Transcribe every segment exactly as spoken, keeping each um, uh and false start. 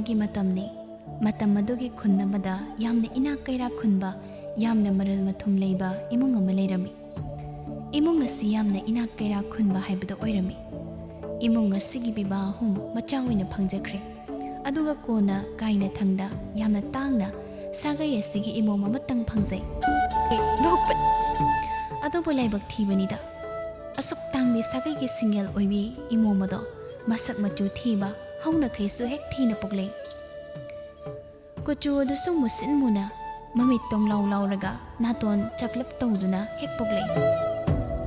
ꯒꯤ ꯃꯇꯝꯅꯤ꯫ ꯃꯇꯝ ꯑꯗꯨꯒꯤ ꯈꯨꯟ ꯑꯃꯗ ꯌꯥꯝꯅ ꯏꯅꯥꯛ ꯀꯩꯔꯥꯛ ꯈꯨꯟꯕ, ꯌꯥꯝꯅ ꯃꯔꯜ ꯃꯊꯨꯝ ꯂꯩꯕ ꯏꯃꯨꯡ ꯑꯃ ꯂꯩꯔꯝꯃꯤ꯫ ꯏꯃꯨꯡ ꯑꯁꯤ ꯌꯥꯝꯅ ꯏꯅꯥꯛ ꯀꯩꯔꯥꯛ ꯈꯨꯟꯕ ꯍꯥꯏꯕꯗꯨ ꯑꯣꯏꯔꯝꯃꯤ꯫ ꯏꯃꯨꯡ ꯑꯁꯤꯒꯤ ꯄꯤꯕꯥ ꯑꯍꯨꯝ ꯃꯆꯥ ꯑꯣꯏꯅ ꯐꯪꯖꯈ꯭ꯔꯦ꯫ ꯑꯗꯨꯒ ꯀꯣꯟꯅ ꯀꯥꯏꯅꯊꯪꯗ ꯌꯥꯝꯅ ꯇꯥꯡꯅ ꯁꯥꯒꯩ ꯑꯁꯤꯒꯤ ꯏꯃꯣꯝ ꯑꯃꯇꯪ ꯐꯪꯖꯩ꯫ ꯅꯣꯛꯄ-, ꯑꯗꯨꯕꯨ ꯂꯥꯏꯕꯛ ꯊꯤꯕꯅꯤꯗ, ꯑꯁꯨꯛ ꯇꯥꯡꯕꯤ ꯁꯥꯒꯩꯒꯤ ꯁꯤꯡꯒꯦꯜ ꯑꯣꯏꯕꯤ ꯏꯃꯣꯝ ꯑꯗꯣ ꯃꯁꯛ ꯃꯆꯨ ꯊꯤꯕ, ꯍꯧꯅꯈꯩꯁꯨ ꯍꯦꯛ ꯊꯤꯅ ꯄꯣꯛꯂꯛꯏ꯫ ꯀꯨꯆꯨ ꯑꯗꯨꯁꯨ ꯃꯨꯁꯤꯟ ꯃꯨꯅ, ꯃꯃꯤꯠ ꯇꯣꯡꯂꯥꯎ ꯂꯥꯎꯔꯒ ꯅꯥꯇꯣꯟ ꯆꯞꯂꯞ ꯇꯧꯗꯨꯅ ꯍꯦꯛ ꯄꯣꯛꯂꯛꯏ꯫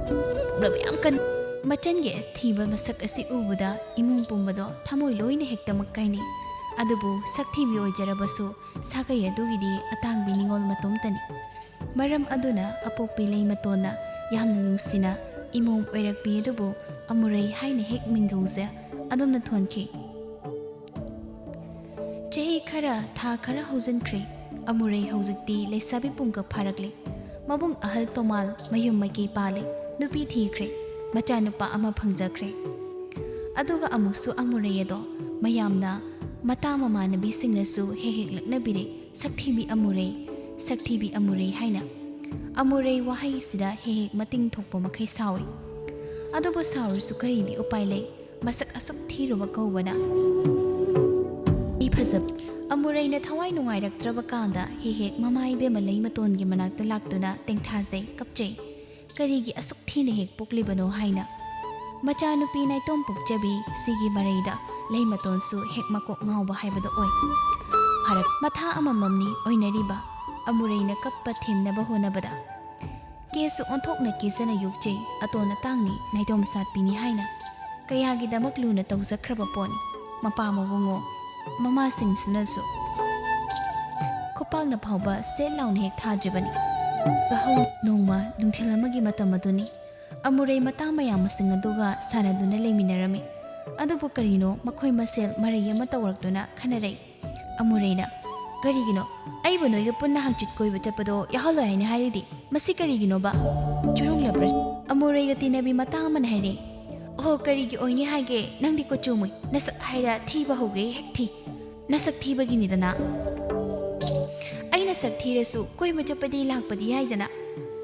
ꯄꯣꯛꯂꯕ ꯌꯥꯝ ꯀꯟ-, ꯃꯆꯟꯒꯤ ꯑꯁ ꯊꯤꯕ ꯃꯁꯛ ꯑꯁꯤ ꯎꯕꯗ ꯏꯃꯨꯡ ꯄꯨꯝꯕꯗꯣ ꯊꯃꯣꯏ ꯂꯣꯏꯅ ꯍꯦꯛꯇꯃꯛ ꯀꯥꯏꯅꯩ꯫ ꯑꯗꯨꯕꯨ ꯁꯛꯊꯤꯕꯤ ꯑꯣꯏꯖꯔꯕꯁꯨ ꯁꯥꯒꯩ ꯑꯗꯨꯒꯤꯗꯤ ꯑꯇꯥꯡꯕꯤ ꯅꯤꯉꯣꯜ ꯃꯇꯣꯝꯇꯅꯤ꯫ ꯃꯔꯝ ꯑꯗꯨꯅ ꯑꯄꯣꯛꯄꯤ ꯂꯩꯃꯇꯣꯟꯅ ꯌꯥꯝꯅ ꯅꯨꯡꯁꯤꯅ ꯏꯃꯣꯝ ꯑꯣꯏꯔꯛꯄꯤ ꯑꯗꯨꯕꯨ ꯑꯃꯨꯔꯩ ꯍꯥꯏꯅ ꯍꯦꯛ ꯃꯤꯡꯒꯧꯖ ꯑꯗꯨꯝꯅ ꯊꯣꯟꯈꯤ꯫ ꯆꯍꯤ ꯈꯔ, ꯊꯥ ꯈꯔ ꯍꯧꯖꯤꯟꯈ꯭ꯔꯦ꯫ ꯑꯃꯨꯔꯩ ꯍꯧꯖꯤꯛꯇꯤ ꯂꯩꯁꯥꯕꯤ ꯄꯨꯡꯀꯛ ꯐꯥꯔꯛꯂꯦ꯫ ꯃꯕꯨꯡ ꯑꯍꯜ ꯇꯣꯃꯥꯜ ꯃꯌꯨꯝ ꯃꯀꯩ ꯄꯥꯜꯂꯦ, ꯅꯨꯄꯤ ꯊꯤꯈ꯭ꯔꯦ, ꯃꯆꯥꯅꯨꯄꯥ ꯑꯃ ꯐꯪꯖꯈ꯭ꯔꯦ꯫ ꯑꯗꯨꯒ ꯑꯃꯨꯛꯁꯨ ꯑꯃꯨꯔꯩ ꯑꯗꯣ ꯃꯌꯥꯝꯅ ꯃꯇꯥ ꯃꯃꯥꯟꯅꯕꯤꯁꯤꯡꯅꯁꯨ ꯍꯦꯛ ꯍꯦꯛ ꯂꯛꯅꯕꯤꯔꯦ, "ꯁꯛꯊꯤꯕꯤ ꯑꯃꯨꯔꯩ, ꯁꯛꯊꯤꯕꯤ ꯑꯃꯨꯔꯩ" ꯍꯥꯏꯅ꯫ ꯑꯃꯨꯔꯩ ꯋꯥꯍꯩꯁꯤꯗ ꯍꯦꯛ ꯍꯦꯛ ꯃꯇꯤꯡ ꯊꯣꯛꯄ ꯃꯈꯩ ꯁꯥꯎꯏ꯫ ꯑꯗꯨꯕꯨ ꯁꯥꯎꯔꯁꯨ ꯀꯔꯤꯗꯤ ꯎꯄꯥꯏ ꯂꯩ? ꯃꯁꯛ ꯑꯁꯨꯛ ꯊꯤꯔꯨꯕ ꯀꯧꯕꯅ꯫ ꯃꯤ ꯐꯖꯕ꯫ ꯑꯃꯨꯔꯩꯅ ꯊꯋꯥꯏ ꯅꯨꯡꯉꯥꯏꯔꯛꯇ꯭ꯔꯕ ꯀꯥꯟꯗ ꯍꯦꯛ ꯍꯦꯛ ꯃꯃꯥ ꯏꯕꯦꯝꯃ ꯂꯩꯃꯇꯣꯟꯒꯤ ꯃꯅꯥꯛꯇ ꯂꯥꯛꯇꯨꯅ ꯇꯦꯡꯊꯥꯖꯩ, ꯀꯞꯆꯩ꯫ ꯀꯔꯤꯒꯤ ꯑꯁꯨꯛ ꯊꯤꯅ ꯍꯦꯛ ꯄꯣꯛꯂꯤꯕꯅꯣ ꯍꯥꯏꯅ꯫ ꯃꯆꯥꯅꯨꯄꯤ ꯅꯥꯏꯇꯣꯝ ꯄꯣꯛꯆꯕꯤ ꯁꯤꯒꯤ ꯃꯔꯩꯗ ꯂꯩꯃꯇꯣꯟꯁꯨ ꯍꯦꯛ ꯃꯀꯣꯛ ꯉꯥꯎꯕ ꯍꯥꯏꯕꯗꯣ ꯑꯣꯏ꯫ ꯐꯔꯛ ꯃꯊꯥ ꯑꯃꯃꯝꯅꯤ ꯑꯣꯏꯅꯔꯤꯕ꯫ ꯑꯃꯨꯔꯩꯅ ꯀꯞꯄ ꯊꯦꯝꯅꯕ ꯍꯣꯠꯅꯕꯗ꯫ ꯀꯦꯁꯨ ꯑꯣꯟꯊꯣꯛꯅ ꯀꯦꯖꯅ ꯌꯣꯛꯆꯩ, ꯑꯇꯣꯟ ꯑꯇꯥꯡꯅꯤ, ꯅꯥꯏꯇꯣꯝ ꯁꯥꯠꯄꯤꯅꯤ ꯍꯥꯏꯅ꯫ ꯀꯌꯥꯒꯤꯗꯃꯛ ꯂꯨꯅ ꯇꯧꯖꯈ꯭ꯔꯕ ꯄꯣꯠꯅꯤ꯫ ꯃꯄꯥ ꯃꯕꯨꯡꯉꯣ, ꯃꯃꯥꯁꯤꯡꯁꯤꯅꯁꯨ ꯈꯨꯄꯥꯛꯅ ꯐꯥꯎꯕ ꯁꯦꯠ ꯂꯥꯎꯅ ꯍꯦꯛ ꯊꯥꯗ꯭ꯔꯤꯕꯅꯤ꯫ ꯀꯍꯧ ꯅꯣꯡꯃ ꯅꯨꯡꯊꯤꯜ ꯑꯃꯒꯤ ꯃꯇꯝ ꯑꯗꯨꯅꯤ꯫ ꯑꯃꯨꯔꯩ ꯃꯇꯥ ꯃꯌꯥꯝ ꯃꯁꯤꯡ ꯑꯗꯨꯒ ꯁꯥꯟꯅꯗꯨꯅ ꯂꯩꯃꯤꯟꯅꯔꯝꯃꯤ꯫ ꯑꯗꯨꯕꯨ ꯀꯔꯤꯅꯣ ꯃꯈꯣꯏ ꯃꯁꯦꯜ ꯃꯔꯩ ꯑꯃ ꯇꯧꯔꯛꯇꯨꯅ ꯈꯟꯅꯔꯛꯏ꯫ ꯑꯃꯨꯔꯩꯅ, "ꯀꯔꯤꯒꯤꯅꯣ ꯑꯩꯕꯨ ꯅꯣꯏꯒ ꯄꯨꯟꯅ ꯍꯪꯆꯤꯠ ꯀꯣꯏꯕ ꯆꯠꯄꯗꯣ ꯌꯥꯎꯍꯜꯂꯣꯏ ꯍꯥꯏꯅ ꯍꯥꯏꯔꯤꯗꯤ? ꯃꯁꯤ ꯀꯔꯤꯒꯤꯅꯣꯕ?" ꯆꯨꯔꯨꯡꯂꯕ꯭ꯔꯥ? ꯑꯃꯨꯔꯩꯒ ꯇꯤꯟꯅꯕꯤ ꯃꯇꯥ ꯑꯃꯅ ꯍꯥꯏꯔꯦ, "ꯑꯣꯍꯣ, ꯀꯔꯤꯒꯤ ꯑꯣꯏꯅꯤ ꯍꯥꯏꯒꯦ? ꯅꯪꯗꯤ ꯀꯨꯆꯨ ꯃꯨꯏ, ꯅꯁꯛ ꯍꯥꯏꯔ ꯊꯤꯕ ꯍꯧꯒꯦ ꯍꯦꯛ ꯊꯤ꯫ ꯅꯁꯛ ꯊꯤꯕꯒꯤꯅꯤꯗꯅ꯫ ꯑꯩꯅ ꯁꯛ ꯊꯤꯔꯁꯨ ꯀꯣꯏꯕ ꯆꯠꯄꯗꯤ ꯂꯥꯛꯄꯗꯤ ꯌꯥꯏꯗꯅ꯫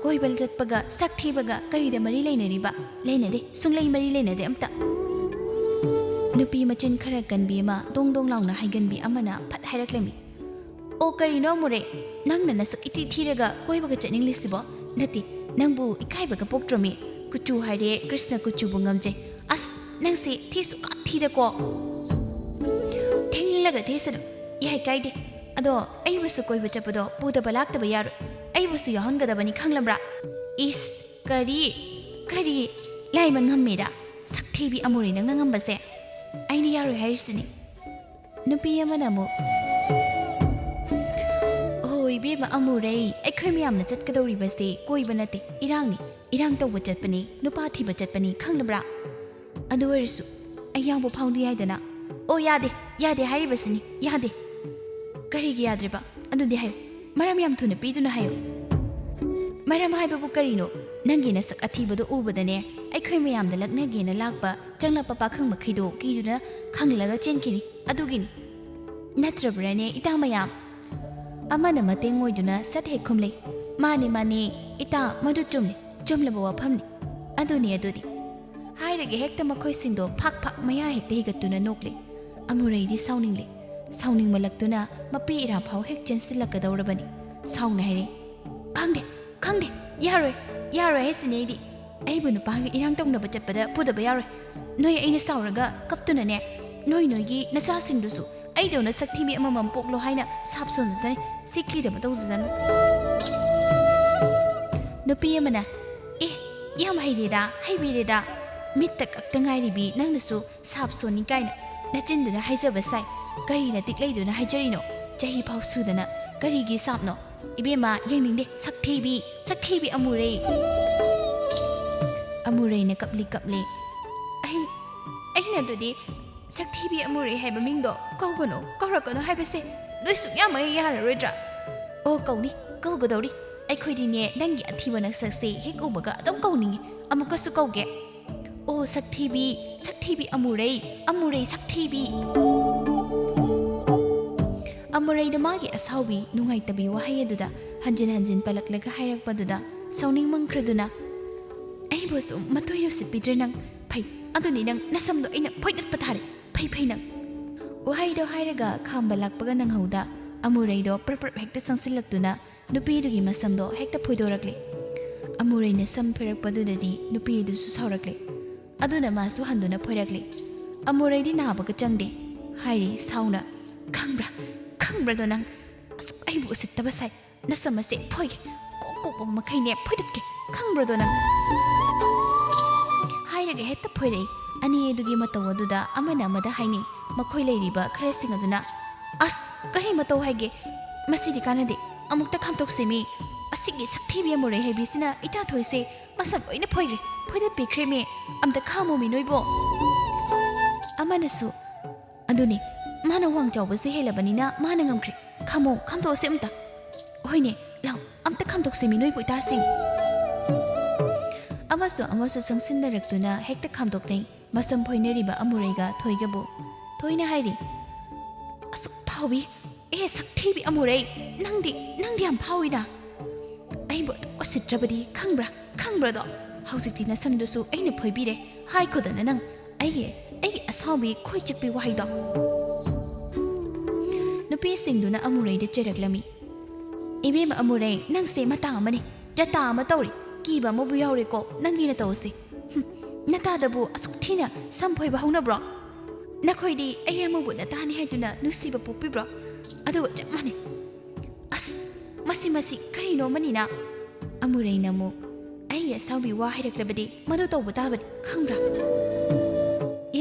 ꯀꯣꯏꯕ ꯆꯠꯄꯒ ꯁꯛ ꯊꯤꯕꯒ ꯀꯔꯤꯗ ꯃꯔꯤ ꯂꯩꯅꯔꯤꯕ? ꯂꯩꯅꯗꯦ, ꯁꯨꯡꯂꯩ ꯃꯔꯤ ꯂꯩꯅꯗꯦ ꯑꯝꯇ꯫ ꯅꯨꯄꯤ ꯃꯆꯤꯟ ꯈꯔ ꯀꯟꯕꯤ ꯑꯃ, ꯗꯣꯡ ꯗꯣꯡ ꯂꯥꯎꯅ ꯍꯥꯏꯒꯟꯕꯤ ꯑꯃꯅ ꯐꯠ ꯍꯥꯏꯔꯛꯂꯝꯃꯤ꯫ "ꯑꯣ, ꯀꯔꯤꯅꯣ ꯑꯃꯨꯔꯦ? ꯅꯪꯅ ꯅꯁꯛ ꯏꯊꯤ ꯊꯤꯔꯒ ꯀꯣꯏꯕꯒ ꯆꯠꯅꯤꯡꯂꯤꯁꯤꯕꯣ? ꯅꯠꯇꯦ, ꯅꯪꯕꯨ ꯏꯀꯥꯏꯕꯒ ꯄꯣꯛꯇ꯭ꯔꯣꯃꯤ? ꯀꯨꯆꯨ ꯍꯥꯏꯔꯦ ꯀ꯭ꯔꯤꯁꯅ ꯀꯨꯆꯨꯕꯨ ꯉꯝꯖꯩ꯫ ꯑꯁ, ꯅꯪꯁꯦ ꯊꯤꯁꯨ ꯀꯥ ꯊꯤꯗꯀꯣ꯫ ꯊꯦꯡꯂꯒ ꯊꯤꯁꯅꯨ, ꯌꯥꯏ ꯀꯥꯏꯗꯦ꯫ ꯑꯗꯣ ꯑꯩꯕꯨꯁꯨ ꯀꯣꯏꯕ ꯆꯠꯄꯗꯣ ꯄꯨꯗꯕ ꯂꯥꯛꯇꯕ ꯌꯥꯔꯣꯏ꯫ ꯑꯩꯕꯨꯁꯨ ꯌꯥꯎꯍꯟꯒꯗꯕꯅꯤ, ꯈꯪꯂꯕ꯭ꯔꯥ?" "ꯏꯁ, ꯀꯔꯤ? ꯀꯔꯤ? ꯂꯥꯏꯃ ꯉꯝꯃꯦꯗ? ꯁꯛ ꯊꯤꯕꯤ ꯑꯃꯨꯔꯦ, ꯅꯪꯅ ꯉꯝꯕꯁꯦ?" "ꯑꯩꯅ ꯌꯥꯔꯣꯏ ꯍꯥꯏꯔꯤꯁꯤꯅꯤ꯫" ꯅꯨꯄꯤ ꯑꯃꯅ ꯑꯃꯨꯛ, "ꯍꯣ ꯏꯕꯦꯝꯃ ꯑꯃꯨꯔꯩ, ꯑꯩꯈꯣꯏ ꯃꯌꯥꯝꯅ ꯆꯠꯀꯗꯧꯔꯤꯕꯁꯦ ꯀꯣꯏꯕ ꯅꯠꯇꯦ, ꯏꯔꯥꯡꯅꯤ꯫ ꯏꯔꯥꯡ ꯇꯧꯕ ꯆꯠꯄꯅꯤ, ꯅꯨꯄꯥ ꯊꯤꯕ ꯆꯠꯄꯅꯤ, ꯈꯪꯂꯕ꯭ꯔꯥ? ꯑꯗꯨ ꯑꯣꯏꯔꯁꯨ ꯑꯩ ꯌꯥꯎꯕ ꯐꯥꯎꯗꯤ ꯌꯥꯏꯗꯅ?" "ꯑꯣ, ꯌꯥꯗꯦ, ꯌꯥꯗꯦ ꯍꯥꯏꯔꯤꯕꯁꯤꯅꯤ, ꯌꯥꯗꯦ꯫" "ꯀꯔꯤꯒꯤ ꯌꯥꯗ꯭ꯔꯤꯕ? ꯑꯗꯨꯗꯤ ꯍꯥꯏꯌꯨ, ꯃꯔꯝ ꯌꯥꯝ ꯊꯨꯅ ꯄꯤꯗꯨꯅ ꯍꯥꯏꯌꯨ꯫" "ꯃꯔꯝ ꯍꯥꯏꯕꯕꯨ ꯀꯔꯤꯅꯣ? ꯅꯪꯒꯤ ꯅꯁꯛ ꯑꯊꯤꯕꯗꯣ ꯎꯕꯗꯅꯦ, ꯑꯩꯈꯣꯏ ꯃꯌꯥꯝꯗ ꯂꯛꯅꯒꯦꯅ ꯂꯥꯛꯄ ꯆꯪꯂꯛꯄ ꯄꯥꯈꯪ ꯃꯈꯩꯗꯣ ꯀꯤꯗꯨꯅ ꯈꯪꯂꯒ ꯆꯦꯟꯈꯤꯅꯤ꯫ ꯑꯗꯨꯒꯤꯅꯤ꯫ ꯅꯠꯇ꯭ꯔꯕ꯭ꯔꯥꯅꯦ, ꯏꯇꯥ ꯃꯌꯥꯝ?" ꯑꯃꯅ ꯃꯇꯦꯡ ꯑꯣꯏꯗꯨꯅ ꯁꯠ ꯍꯦꯛ ꯈꯨꯝꯂꯩ꯫ "ꯃꯥꯅꯦ, ꯃꯥꯅꯦ, ꯏꯇꯥ, ꯃꯗꯨ ꯆꯨꯝꯂꯦ, ꯆꯨꯝꯂꯕ ꯋꯥꯐꯝꯅꯤ꯫ ꯑꯗꯨꯅꯤ, ꯑꯗꯨꯅꯤ꯫" ꯍꯥꯏꯔꯒ ꯍꯦꯛꯇ ꯃꯈꯣꯏꯁꯤꯡꯗꯣ ꯐꯥꯛ ꯐꯥꯛ ꯃꯌꯥ ꯍꯦꯛꯇ ꯍꯤꯒꯠꯇꯨꯅ ꯅꯣꯛꯂꯦ꯫ ꯑꯃꯨꯔꯩꯗꯤ ꯁꯥꯎꯅꯤꯡꯂꯦ꯫ ꯁꯥꯎꯅꯤꯡꯃꯜꯂꯛꯇꯨꯅ ꯃꯄꯤ ꯏꯔꯥ ꯐꯥꯎ ꯍꯦꯛ ꯆꯦꯟꯁꯤꯜꯂꯛꯀꯗꯧꯔꯕꯅꯤ꯫ ꯁꯥꯎꯅ ꯍꯥꯏꯔꯦ, "ꯈꯪꯗꯦ, ꯈꯪꯗꯦ, ꯌꯥꯔꯣꯏ, ꯌꯥꯔꯣꯏ ꯍꯥꯏꯁꯤꯅꯦ ꯑꯩꯗꯤ꯫ ꯑꯩꯕꯨ ꯅꯨꯄꯥꯒ ꯏꯔꯥꯡ ꯇꯧꯅꯕ ꯆꯠꯄꯗ ꯄꯨꯗꯕ ꯌꯥꯔꯣꯏ꯫ ꯅꯣꯏ ꯑꯩꯅ ꯁꯥꯎꯔꯒ ꯀꯞꯇꯨꯅꯅꯦ, ꯅꯣꯏ ꯅꯣꯏꯒꯤ ꯅꯆꯥꯁꯤꯡꯗꯨꯁꯨ ꯑꯩꯗꯧꯅ ꯁꯛꯊꯤꯕꯤ ꯑꯃꯃꯝ ꯄꯣꯛꯂꯣ ꯍꯥꯏꯅ ꯁꯥꯞ ꯁꯣꯟꯖꯁꯅꯤ, ꯁꯤ ꯀꯤꯗꯕ ꯇꯧꯖꯁꯅꯨ꯫" ꯅꯨꯄꯤ ꯑꯃꯅ, "ꯑꯦ, ꯌꯥꯝ ꯍꯩꯔꯦꯗ, ꯍꯩꯕꯤꯔꯦꯗ꯫ ꯃꯤꯠꯇ ꯀꯛꯇ ꯉꯥꯏꯔꯤꯕꯤ ꯅꯪꯅꯁꯨ ꯁꯥꯞ ꯁꯣꯟꯅꯤ ꯀꯥꯏꯅ ꯅꯆꯤꯟꯗꯨꯅ ꯍꯥꯏꯖꯕ ꯁꯥꯏ꯫ ꯀꯔꯤ ꯅꯇꯤꯛ ꯂꯩꯗꯨꯅ ꯍꯥꯏꯖꯔꯤꯅꯣ? ꯆꯍꯤ ꯐꯥꯎ ꯁꯨꯗꯅ ꯀꯔꯤꯒꯤ ꯁꯥꯞꯅꯣ? ꯏꯕꯦꯝꯃ, ꯌꯦꯡꯅꯤꯡꯗꯦ, ꯁꯛꯊꯤꯕꯤ, ꯁꯛꯊꯤꯕꯤ ꯑꯃꯨꯔꯩ꯫" ꯑꯃꯨꯔꯩꯅ ꯀꯞꯂꯤ ꯀꯞꯂꯤ꯫ "ꯑꯩ, ꯑꯩꯅ ꯑꯗꯨꯗꯤ ꯁꯛꯊꯤꯕꯤ ꯑꯃꯨꯔꯩ ꯍꯥꯏꯕ ꯃꯤꯡꯗꯣ ꯀꯧꯒꯅꯨ, ꯀꯧꯔꯛꯀꯅꯨ ꯍꯥꯏꯕꯁꯦ ꯅꯣꯏ ꯁꯨꯛꯌꯥꯃꯛ ꯌꯥꯔꯔꯣꯏꯗ꯭ꯔꯥ?" "ꯑꯣ, ꯀꯧꯅꯤ, ꯀꯧꯒꯗꯧꯔꯤ꯫ ꯑꯩꯈꯣꯏꯗꯤꯅꯦ, ꯅꯪꯒꯤ ꯑꯊꯤꯕ ꯅꯁꯛꯁꯦ ꯍꯦꯛ ꯎꯕꯒ ꯑꯗꯨꯝ ꯀꯧꯅꯤꯡꯉꯤ꯫ ꯑꯃꯨꯛꯀꯁꯨ ꯀꯧꯒꯦ꯫ ꯑꯣ, ꯁꯛꯊꯤꯕꯤ, ꯁꯛꯊꯤꯕꯤ ꯑꯃꯨꯔꯩ, ꯑꯃꯨꯔꯩ ꯁꯛꯊꯤꯕꯤ꯫" ꯑꯃꯨꯔꯩꯗ ꯃꯥꯒꯤ ꯑꯁꯥꯎꯕꯤ ꯅꯨꯡꯉꯥꯏꯇꯕꯤ ꯋꯥꯍꯩ ꯑꯗꯨꯗ ꯍꯟꯖꯤꯟ ꯍꯟꯖꯤꯟ ꯄꯜꯂꯛꯂꯒ ꯍꯥꯏꯔꯛꯄꯗꯨꯗ ꯁꯥꯎꯅꯤꯡꯃꯟꯈ꯭ꯔꯗꯨꯅ, "ꯑꯩꯕꯨ ꯑꯁꯨꯝ ꯃꯇꯣꯏ ꯎꯁꯤꯠꯄꯤꯗ꯭ꯔꯦ ꯅꯪ꯫ ꯐꯩ, ꯑꯗꯨꯅꯤ ꯅꯪ ꯅꯁꯝꯗꯣ ꯑꯩꯅ ꯐꯣꯏꯗꯠꯄ ꯊꯥꯔꯦ꯫ ꯐꯩ, ꯐꯩ ꯅꯪ!" ꯋꯥꯍꯩꯗꯣ ꯍꯥꯏꯔꯒ ꯈꯥꯝꯕ ꯂꯥꯛꯄꯒ ꯅꯪꯍꯧꯗ ꯑꯃꯨꯔꯩꯗꯣ ꯄ꯭ꯔꯞ ꯄ꯭ꯔꯞ ꯍꯦꯛꯇ ꯆꯪꯁꯤꯜꯂꯛꯇꯨꯅ ꯅꯨꯄꯤꯗꯨꯒꯤ ꯃꯁꯝꯗꯣ ꯍꯦꯛꯇ ꯐꯣꯏꯗꯣꯔꯛꯂꯦ꯫ ꯑꯃꯨꯔꯩꯅ ꯁꯝ ꯐꯣꯏꯔꯛꯄꯗꯨꯗꯗꯤ ꯅꯨꯄꯤꯗꯨꯁꯨ ꯁꯥꯎꯔꯛꯂꯦ꯫ ꯑꯗꯨꯅ ꯃꯥꯁꯨ ꯍꯟꯗꯨꯅ ꯐꯣꯏꯔꯛꯂꯦ꯫ ꯑꯃꯨꯔꯩꯗꯤ ꯅꯥꯕꯒ ꯆꯪꯗꯦ꯫ ꯍꯥꯏꯔꯤ ꯁꯥꯎꯅ, "ꯈꯪꯕ꯭ꯔꯥ, ꯈꯪꯕ꯭ꯔꯥꯗꯣ ꯅꯪ? ꯑꯁꯨꯛ ꯑꯩꯕꯨ ꯎꯁꯤꯠꯇꯕ ꯁꯥꯏ꯫ ꯅꯁꯝ ꯑꯁꯦ ꯐꯣꯏꯒꯦ, ꯀꯣꯛ ꯀꯣꯛꯄ ꯃꯈꯩꯅꯦ ꯐꯣꯏꯗꯠꯀꯦ, ꯈꯪꯕ꯭ꯔꯥꯗꯣ ꯅꯪ?" ꯍꯥꯏꯔꯒ ꯍꯦꯛꯇ ꯐꯣꯏꯔꯛꯏ꯫ ꯑꯅꯤ ꯑꯗꯨꯒꯤ ꯃꯇꯧ ꯑꯗꯨꯗ ꯑꯃꯅ ꯑꯃꯗ ꯍꯥꯏꯅꯩ꯫ ꯃꯈꯣꯏ ꯂꯩꯔꯤꯕ ꯈꯔꯁꯤꯡ ꯑꯗꯨꯅ, "ꯑꯁ, ꯀꯔꯤ ꯃꯇꯧ ꯍꯥꯏꯒꯦ? ꯃꯁꯤꯗꯤ ꯀꯥꯟꯅꯗꯦ꯫ ꯑꯃꯨꯛꯇ ꯈꯥꯝꯇꯣꯛꯁꯤ ꯃꯤ꯫ ꯑꯁꯤꯒꯤ ꯁꯛꯊꯤꯕꯤ ꯑꯃꯨꯔꯩ ꯍꯩꯕꯤꯁꯤꯅ ꯏꯇꯥ ꯊꯣꯏꯁꯦ ꯃꯁꯝ ꯂꯣꯏꯅ ꯐꯣꯏꯈ꯭ꯔꯦ, ꯐꯣꯏꯗꯠꯄꯤꯈ꯭ꯔꯦ ꯃꯤ꯫ ꯑꯝꯇ ꯈꯥꯝꯃꯣ ꯃꯤ ꯅꯣꯏꯕꯣ!" ꯑꯃꯅꯁꯨ, "ꯑꯗꯨꯅꯤ, ꯃꯥꯅ ꯋꯥꯡ ꯆꯥꯎꯕꯁꯦ ꯍꯦꯜꯂꯕꯅꯤꯅ ꯃꯥꯅ ꯉꯝꯈ꯭ꯔꯦ꯫ ꯈꯥꯝꯃꯣ, ꯈꯥꯝꯗꯣꯛꯑꯁꯦ ꯑꯝꯇ꯫ ꯍꯣꯏꯅꯦ, ꯂꯥꯎ, ꯑꯝꯇ ꯈꯥꯝꯗꯣꯛꯁꯦ ꯃꯤ ꯅꯣꯏꯕꯨ ꯏꯇꯥꯁꯤꯡ!" ꯑꯃꯁꯨ ꯑꯃꯁꯨ ꯆꯪꯁꯤꯟꯅꯔꯛꯇꯨꯅ ꯍꯦꯛꯇ ꯈꯥꯝꯗꯣꯛꯅꯩ꯫ ꯃꯁꯝ ꯐꯣꯏꯅꯔꯤꯕ ꯑꯃꯨꯔꯩꯒ ꯊꯣꯏꯒꯕꯨ꯫ ꯊꯣꯏꯅ ꯍꯥꯏꯔꯤ, "ꯑꯁꯨꯛ ꯐꯥꯎꯕꯤ, ꯑꯦ ꯁꯛꯊꯤꯕꯤ ꯑꯃꯨꯔꯩ, ꯅꯪꯗꯤ, ꯅꯪꯗꯤ ꯌꯥꯝ ꯐꯥꯎꯏꯅ꯫ ꯑꯩꯕꯨ ꯑꯗꯨꯛ ꯎꯁꯤꯠꯇ꯭ꯔꯕꯗꯤ ꯈꯪꯕ꯭ꯔꯥ? ꯈꯪꯕ꯭ꯔꯥꯗꯣ? ꯍꯧꯖꯤꯛꯇꯤ ꯅꯁꯝꯗꯨꯁꯨ ꯑꯩꯅ ꯐꯣꯏꯕꯤꯔꯦ꯫ ꯍꯥꯏꯈꯣꯗꯅ ꯅꯪ ꯑꯩꯒꯤ, ꯑꯩꯒꯤ ꯑꯁꯥꯎꯕꯤ ꯈꯣꯏ ꯆꯤꯛꯄꯤ ꯋꯥꯍꯩꯗꯣ!" ꯅꯨꯄꯤꯁꯤꯡꯗꯨꯅ ꯑꯃꯨꯔꯩꯗ ꯆꯩꯔꯛꯂꯝꯃꯤ꯫ "ꯏꯕꯦꯝꯃ ꯑꯃꯨꯔꯩ, ꯅꯪꯁꯦ ꯃꯇꯥ ꯑꯃꯅꯤ, ꯖꯇꯥ ꯑꯃ ꯇꯧꯔꯤ꯫ ꯀꯤꯕ ꯑꯃꯕꯨ ꯌꯥꯎꯔꯦꯀꯣ ꯅꯪꯒꯤ ꯅꯇꯧꯁꯦ꯫ ꯍꯨꯝ, ꯅꯇꯥꯗꯕꯨ ꯑꯁꯨꯛ ꯊꯤꯅ ꯁꯝ ꯐꯣꯏꯕ ꯍꯧꯅꯕ꯭ꯔꯣ? ꯅꯈꯣꯏꯗꯤ ꯑꯩ ꯑꯃꯕꯨ ꯅꯇꯥꯅꯤ ꯍꯥꯏꯗꯨꯅ ꯅꯨꯡꯁꯤꯕ ꯄꯣꯛꯄꯤꯕ꯭ꯔꯣ? ꯑꯗꯨꯒ ꯆꯞ ꯃꯥꯟꯅꯩ꯫ ꯑꯁ, ꯃꯁꯤ, ꯃꯁꯤ ꯀꯔꯤꯅꯣ ꯑꯃꯅꯤꯅ?" ꯑꯃꯨꯔꯩꯅ ꯑꯃꯨꯛ, "ꯑꯩꯒꯤ ꯑꯁꯥꯎꯕꯤ ꯋꯥ ꯍꯥꯏꯔꯛꯂꯕꯗꯤ ꯃꯗꯨ ꯇꯧꯕ ꯇꯥꯕꯅꯤ, ꯈꯪꯕ꯭ꯔꯥ?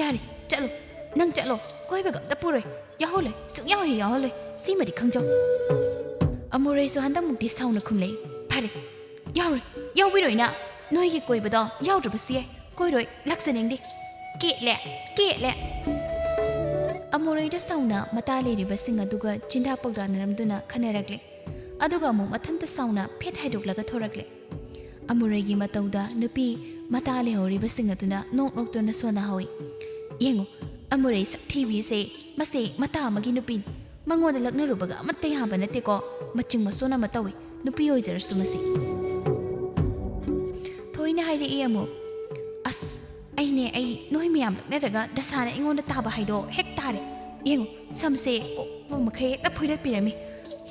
ꯌꯥꯔꯦ, ꯆꯠꯂꯣ, ꯅꯪ ꯆꯠꯂꯣ, ꯀꯣꯏꯕꯒ ꯑꯝꯇ ꯄꯨꯔꯣꯏ, ꯌꯥꯎꯍꯜꯂꯣꯏ, ꯁꯨꯡꯌꯥꯎ ꯍꯦꯛ ꯌꯥꯎꯍꯜꯂꯣꯏ, ꯁꯤꯃꯗꯤ ꯈꯪꯖꯧ!" ꯑꯃꯨꯔꯩꯁꯨ ꯍꯟꯗꯛꯃꯨꯛꯇꯤ ꯁꯥꯎꯅ ꯈꯨꯝꯂꯛꯏ꯫ "ꯐꯔꯦ, ꯌꯥꯎꯔꯣꯏ, ꯌꯥꯎꯕꯤꯔꯣꯏꯅ, ꯅꯣꯏꯒꯤ ꯀꯣꯏꯕꯗꯣ ꯌꯥꯎꯗ꯭ꯔꯕꯁꯨ ꯌꯥꯏ, ꯀꯣꯏꯔꯣꯏ, ꯂꯥꯛꯆꯅꯤꯡꯗꯦ꯫ ꯀꯦꯠꯂꯦ, ꯀꯦꯠꯂꯦ!" ꯑꯃꯨꯔꯩꯗ ꯁꯥꯎꯅ ꯃꯇꯥ ꯂꯩꯔꯤꯕꯁꯤꯡ ꯑꯗꯨꯒ ꯆꯤꯟꯗꯥ ꯄꯥꯎꯗꯥꯅꯔꯝꯗꯨꯅ ꯈꯟꯅꯔꯛꯂꯦ꯫ ꯑꯗꯨꯒ ꯑꯃꯨꯛ ꯃꯊꯟꯇ ꯁꯥꯎꯅ ꯐꯦꯠ ꯍꯥꯏꯗꯣꯛꯂꯒ ꯊꯣꯔꯛꯂꯦ꯫ ꯑꯃꯨꯔꯩꯒꯤ ꯃꯇꯧꯗ ꯅꯨꯄꯤ ꯃꯇꯥ ꯂꯩꯍꯧꯔꯤꯕꯁꯤꯡ ꯑꯗꯨꯅ ꯅꯣꯛ ꯅꯣꯛꯇꯨꯅ ꯁꯣꯟꯅꯍꯧꯏ꯫ "ꯌꯦꯡꯉꯨ, ꯑꯃꯨꯔꯩ ꯁꯛꯊꯤꯕꯤꯁꯦ, ꯃꯁꯦ ꯃꯇꯥ ꯑꯃꯒꯤ ꯅꯨꯄꯤꯅꯤ꯫ ꯃꯉꯣꯟꯗ ꯂꯛꯅꯔꯨꯕꯒ ꯑꯃꯠꯇ ꯌꯥꯕ ꯅꯠꯇꯦꯀꯣ꯫ ꯃꯆꯤꯡ ꯃꯆꯣꯟ ꯑꯃ ꯇꯧꯏ, ꯅꯨꯄꯤ ꯑꯣꯏꯖꯔꯁꯨ ꯃꯁꯤ꯫ ꯊꯣꯏꯅ ꯍꯥꯏꯔꯛꯏ ꯑꯃꯨꯛ, "ꯑꯁ, ꯑꯩꯅꯦ, ꯑꯩ ꯅꯣꯏ ꯃꯌꯥꯝ ꯂꯛꯅꯔꯒ ꯗꯁꯥꯅ ꯑꯩꯉꯣꯟꯗ ꯇꯥꯕ ꯍꯥꯏꯗꯣ ꯍꯦꯛ ꯇꯥꯔꯦ꯫ ꯌꯦꯡꯉꯨ, ꯁꯝꯁꯦ ꯀꯣꯛꯄ ꯃꯈꯩ ꯍꯦꯛꯇ ꯐꯣꯏꯗꯠꯄꯤꯔꯝꯃꯤ꯫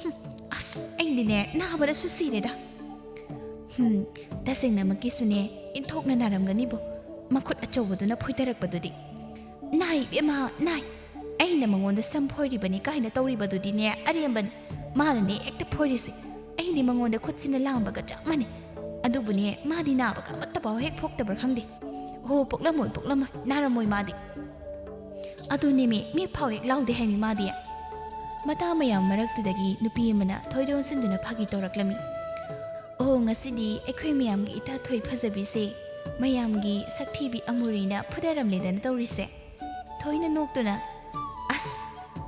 ꯍꯨꯝ, ꯑꯁ, ꯑꯩꯗꯤꯅꯦ, ꯅꯥꯕꯗꯁꯨ ꯁꯤꯔꯦꯗ꯫" ꯍꯨꯝ, ꯇꯁꯦꯡꯅꯃꯛꯀꯤꯁꯨꯅꯦ, ꯏꯟꯊꯣꯛꯅ ꯅꯥꯔꯝꯒꯅꯤꯕꯣ, ꯃꯈꯨꯠ ꯑꯆꯧꯕꯗꯨꯅ ꯐꯣꯏꯗꯔꯛꯄꯗꯨꯗꯤ꯫ "ꯅꯥꯏ ꯏꯕꯦꯝꯃ, ꯅꯥꯏ꯫ ꯑꯩꯅ ꯃꯉꯣꯟꯗ ꯁꯝ ꯐꯣꯏꯔꯤꯕꯅꯤ ꯀꯥꯏꯅ ꯇꯧꯔꯤꯕꯗꯨꯗꯤꯅꯦ, ꯑꯔꯦꯝꯕꯅꯤ꯫ ꯃꯥꯅꯅꯦ ꯍꯦꯛꯇ ꯐꯣꯏꯔꯤꯁꯦ꯫ ꯑꯩꯗꯤ ꯃꯉꯣꯟꯗ ꯈꯨꯠꯁꯤꯅ ꯂꯥꯝꯕꯒ ꯆꯞ ꯃꯥꯟꯅꯩ꯫ ꯑꯗꯨꯕꯨꯅꯦ, ꯃꯥꯗꯤ ꯅꯥꯕꯒ ꯑꯃꯠꯇꯐꯥꯎ ꯍꯦꯛ ꯄꯣꯛꯇꯕ꯭ꯔꯥ ꯈꯪꯗꯦ꯫ ꯑꯣ, ꯄꯣꯛꯂꯝꯃꯣꯏ, ꯄꯣꯛꯂꯝꯃꯣꯏ, ꯅꯥꯔꯝꯃꯣꯏ ꯃꯥꯗꯤ꯫ ꯑꯗꯨꯅꯦꯃꯤ, ꯃꯤ ꯐꯥꯎ ꯍꯦꯛ ꯂꯥꯎꯗꯦ ꯍꯥꯏꯃꯤ ꯃꯥꯗꯤ꯫" ꯃꯇꯥ ꯃꯌꯥꯝ ꯃꯔꯛꯇꯨꯗꯒꯤ ꯅꯨꯄꯤ ꯑꯃꯅ ꯊꯣꯏꯗ ꯑꯣꯟꯁꯤꯟꯗꯨꯅ ꯐꯥꯒꯤ ꯇꯧꯔꯛꯂꯝꯃꯤ꯫ "ꯑꯣ, ꯉꯁꯤꯗꯤ ꯑꯩꯈꯣꯏ ꯃꯌꯥꯝꯒꯤ ꯏꯇꯥ ꯊꯣꯏ ꯐꯖꯕꯤꯁꯦ ꯃꯌꯥꯝꯒꯤ ꯁꯛꯊꯤꯕꯤ ꯑꯃꯨꯔꯩꯅ ꯐꯨꯗꯔꯝꯂꯦꯗꯅ ꯇꯧꯔꯤꯁꯦ?" ꯊꯣꯏꯅ ꯅꯣꯛꯇꯨꯅ, "ꯑꯁ,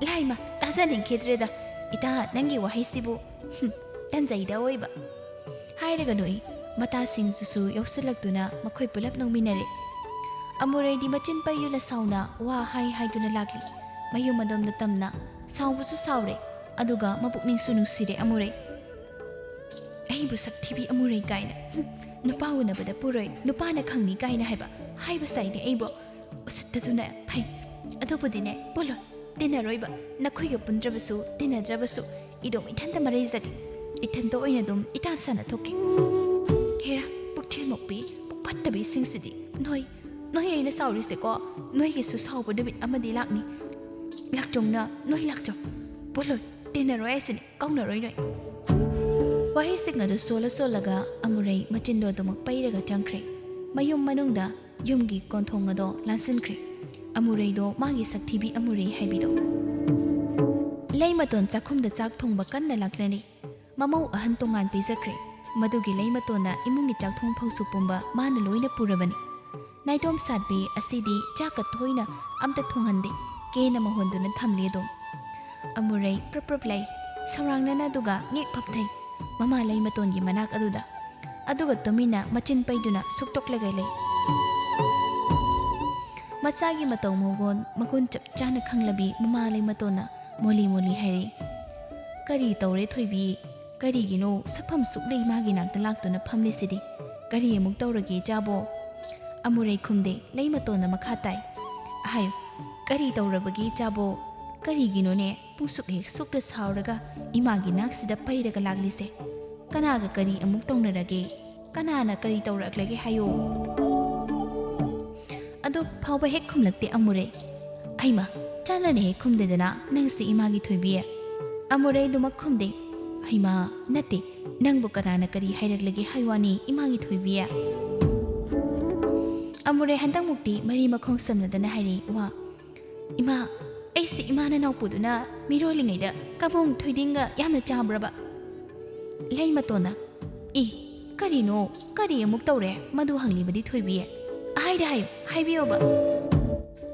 ꯂꯥꯏꯃ, ꯇꯥꯖꯅꯤꯡꯈꯤꯗ꯭ꯔꯦꯗ꯫ ꯏꯇꯥ, ꯅꯪꯒꯤ ꯋꯥꯍꯩꯁꯤꯕꯨ, ꯍꯨꯝ, ꯇꯟꯖꯩꯗ ꯑꯣꯏꯕ꯫" ꯍꯥꯏꯔꯒ ꯅꯣꯛꯏ꯫ ꯃꯇꯥꯁꯤꯡꯗꯨꯁꯨ ꯌꯥꯎꯁꯤꯜꯂꯛꯇꯨꯅ ꯃꯈꯣꯏ ꯄꯨꯂꯞ ꯅꯣꯛꯃꯤꯟꯅꯔꯦ꯫ ꯑꯃꯨꯔꯩꯗꯤ ꯃꯆꯤꯟ ꯄꯩꯗꯨꯅ ꯁꯥꯎꯅ ꯋꯥ ꯍꯥꯏ ꯍꯥꯏꯗꯨꯅ ꯂꯥꯛꯂꯤ꯫ ꯃꯌꯨꯝ ꯑꯗꯣꯝꯗ ꯇꯝꯅ ꯁꯥꯎꯕꯁꯨ ꯁꯥꯎꯔꯦ, ꯑꯗꯨꯒ ꯃꯄꯨꯛꯅꯤꯡꯁꯨ ꯅꯨꯡꯁꯤꯔꯦ ꯑꯃꯨꯔꯩ꯫ "ꯑꯩꯕꯨ ꯁꯛꯊꯤꯕꯤ ꯑꯃꯨꯔꯩ ꯀꯥꯏꯅ, ꯍꯨꯝ, ꯅꯨꯄꯥ ꯎꯅꯕꯗ ꯄꯨꯔꯣꯏ, ꯅꯨꯄꯥꯅ ꯈꯪꯅꯤ ꯀꯥꯏꯅ ꯍꯥꯏꯕ, ꯍꯥꯏꯕ ꯁꯥꯏꯅꯦ ꯑꯩꯕꯨ꯫ ꯎꯁꯤꯠꯇꯗꯨꯅ ꯐꯩ꯫ ꯑꯗꯨꯕꯨꯗꯤꯅꯦ, ꯄꯨꯜꯂꯣꯏ, ꯇꯤꯟꯅꯔꯣꯏꯕ, ꯅꯈꯣꯏꯒ ꯄꯨꯟꯗ꯭ꯔꯕꯁꯨ, ꯇꯤꯟꯅꯗ꯭ꯔꯕꯁꯨ, ꯏꯗꯣꯝ ꯏꯊꯟꯇ ꯃꯔꯩꯖꯒꯦ꯫ ꯏꯊꯟꯇ ꯑꯣꯏꯅ ꯑꯗꯨꯝ ꯏꯇꯥꯟ ꯁꯥꯟꯅ ꯊꯣꯛꯀꯦ꯫ ꯍꯦꯔꯥ, ꯄꯨꯛꯆꯦꯜ ꯃꯣꯛꯄꯤ, ꯄꯨꯛ ꯐꯠꯇꯕꯤꯁꯤꯡꯁꯤꯗꯤ꯫ ꯅꯣꯏ, ꯅꯣꯏ ꯑꯩꯅ ꯁꯥꯎꯔꯤꯁꯦꯀꯣ, ꯅꯣꯏꯒꯤꯁꯨ ꯁꯥꯎꯕ ꯅꯨꯃꯤꯠ ꯑꯃꯗꯤ ꯂꯥꯛꯅꯤ꯫ ꯂꯥꯛꯆꯧꯅ, ꯅꯣꯏ ꯂꯥꯛꯆꯧ꯫ ꯄꯨꯜꯂꯣꯏ, ꯇꯤꯟꯅꯔꯣꯏ ꯍꯥꯏꯁꯤꯅꯤ, ꯀꯧꯅꯔꯣꯏ ꯅꯣꯏ꯫" ꯋꯥꯍꯩꯁꯤꯡ ꯑꯗꯨ ꯁꯣꯜꯂ ꯁꯣꯜꯂꯒ ꯑꯃꯨꯔꯩ ꯃꯆꯤꯟꯗꯣ ꯑꯗꯨꯃꯛ ꯄꯩꯔꯒ ꯆꯪꯈ꯭ꯔꯦ꯫ ꯃꯌꯨꯝ ꯃꯅꯨꯡꯗ ꯌꯨꯝꯒꯤ ꯀꯣꯟꯊꯣꯡ ꯑꯗꯣ ꯂꯥꯟꯁꯤꯟꯈ꯭ꯔꯦ꯫ ꯑꯃꯨꯔꯩꯗꯣ ꯃꯥꯒꯤ ꯁꯛꯊꯤꯕꯤ ꯑꯃꯨꯔꯩ ꯍꯥꯏꯕꯤꯗꯣ꯫ ꯂꯩꯃꯇꯣꯟ ꯆꯥꯛꯈꯨꯝꯗ ꯆꯥꯛ ꯊꯣꯡꯕ ꯀꯟꯅ ꯂꯥꯛꯂꯅꯤ꯫ ꯃꯃꯧ ꯑꯍꯟ ꯇꯣꯉꯥꯟ ꯄꯤꯖꯈ꯭ꯔꯦ꯫ ꯃꯗꯨꯒꯤ ꯂꯩꯃꯇꯣꯟꯅ ꯏꯃꯨꯡꯒꯤ ꯆꯥꯛꯊꯣꯡ ꯐꯧꯁꯨ ꯄꯨꯝꯕ ꯃꯥꯅ ꯂꯣꯏꯅ ꯄꯨꯔꯕꯅꯤ꯫ ꯅꯥꯏꯇꯣꯝ ꯁꯥꯠꯄꯤ ꯑꯁꯤꯗꯤ ꯆꯥꯛꯀ ꯇꯣꯏꯅ ꯑꯝꯇ ꯊꯣꯡꯍꯟꯗꯦ, ꯀꯦꯅ ꯃꯍꯣꯟꯗꯨꯅ ꯊꯝꯂꯤ ꯑꯗꯨꯝ꯫ ꯑꯃꯨꯔꯩ ꯄ꯭ꯔꯞ ꯄ꯭ꯔꯞ ꯂꯩ, ꯁꯧꯔꯥꯡꯅꯅ ꯑꯗꯨꯒ ꯉꯦꯛ ꯐꯝꯊꯩ, ꯃꯃꯥ ꯂꯩꯃꯇꯣꯟꯒꯤ ꯃꯅꯥꯛ ꯑꯗꯨꯗ꯫ ꯑꯗꯨꯒ ꯇꯨꯃꯤꯟꯅ ꯃꯆꯤꯟ ꯄꯩꯗꯨꯅ ꯁꯨꯛꯇꯣꯛꯂꯒ ꯂꯩ꯫ ꯃꯆꯥꯒꯤ ꯃꯇꯧ ꯃꯒꯣꯟ ꯃꯒꯨꯟ ꯆꯞ ꯆꯥꯅ ꯈꯪꯂꯕꯤ ꯃꯃꯥ ꯂꯩꯃꯇꯣꯟꯅ ꯃꯣꯂꯤ ꯃꯣꯂꯤ ꯍꯥꯏꯔꯛꯏ꯫ "ꯀꯔꯤ ꯇꯧꯔꯦ ꯊꯣꯏꯕꯤ? ꯀꯔꯤꯒꯤꯅꯣ ꯁꯛꯐꯝ ꯁꯨꯛꯂꯩ ꯃꯥꯒꯤ ꯅꯥꯛꯇ ꯂꯥꯛꯇꯨꯅ ꯐꯝꯂꯤꯁꯤꯗꯤ? ꯀꯔꯤ ꯑꯃꯨꯛ ꯇꯧꯔꯒꯦ ꯏꯆꯥꯕꯣ?" ꯑꯃꯨꯔꯩ ꯈꯨꯝꯗꯦ, ꯂꯩꯃꯇꯣꯟꯅ ꯃꯈꯥ ꯇꯥꯏ꯫ "ꯍꯥꯏꯌꯨ, ꯀꯔꯤ ꯇꯧꯔꯕꯒꯦ ꯏꯆꯥꯕꯣ? ꯀꯔꯤꯒꯤꯅꯣꯅꯦ ꯄꯨꯡꯁꯨꯛ ꯍꯦꯛ ꯁꯨꯛꯇ ꯁꯥꯎꯔꯒ ꯏꯃꯥꯒꯤ ꯅꯥꯛꯁꯤꯗ ꯄꯩꯔꯒ ꯂꯥꯛꯂꯤꯁꯦ? ꯀꯅꯥꯒ ꯀꯔꯤ ꯑꯃꯨꯛ ꯇꯧꯅꯔꯒꯦ? ꯀꯅꯥꯅ ꯀꯔꯤ ꯇꯧꯔꯛꯂꯒꯦ ꯍꯥꯏꯌꯣ?" ꯑꯗꯨ ꯐꯥꯎꯕ ꯍꯦꯛ ꯈꯨꯝꯂꯛꯇꯦ ꯑꯃꯨꯔꯩ꯫ "ꯍꯩꯃꯥ, ꯆꯥꯟꯅꯅ ꯍꯦꯛ ꯈꯨꯝꯗꯦꯗꯅ ꯅꯪꯁꯤ ꯏꯃꯥꯒꯤ ꯊꯣꯏꯕꯤ?" ꯑꯃꯨꯔꯩ ꯑꯗꯨꯃꯛ ꯈꯨꯝꯗꯦ꯫ "ꯍꯩꯃꯥ, ꯅꯠꯇꯦ, ꯅꯪꯕꯨ ꯀꯅꯥꯅ ꯀꯔꯤ ꯍꯥꯏꯔꯛꯂꯒꯦ ꯍꯥꯏ ꯋꯥꯅꯤ ꯏꯃꯥꯒꯤ ꯊꯣꯏꯕꯤ?" ꯑꯃꯨꯔꯩ ꯍꯟꯗꯛꯃꯨꯛꯇꯤ ꯃꯔꯤ ꯃꯈꯣꯡ ꯁꯝꯅꯗꯅ ꯍꯥꯏꯔꯛꯏ, "ꯋꯥ, ꯏꯃꯥ, ꯑꯩꯁꯤ ꯏꯃꯥ ꯅꯅꯥꯎꯄꯨꯗꯨꯅ ꯃꯤꯔꯣꯜꯂꯤꯉꯩꯗ ꯀꯕꯣꯡ ꯊꯣꯏꯗꯤꯡꯒ ꯌꯥꯝꯅ ꯆꯥꯕ꯭ꯔꯕ?" ꯂꯩꯃꯇꯣꯟꯅ, "ꯏ, ꯀꯔꯤꯅꯣ? ꯀꯔꯤ ꯑꯃꯨꯛ ꯇꯧꯔꯦ? ꯃꯗꯨ ꯍꯪꯂꯤꯕꯗꯤ ꯊꯣꯏꯕꯤ꯫ ꯍꯥꯏꯗ ꯍꯥꯏꯌꯨ, ꯍꯥꯏꯕꯤꯌꯣꯕ꯫"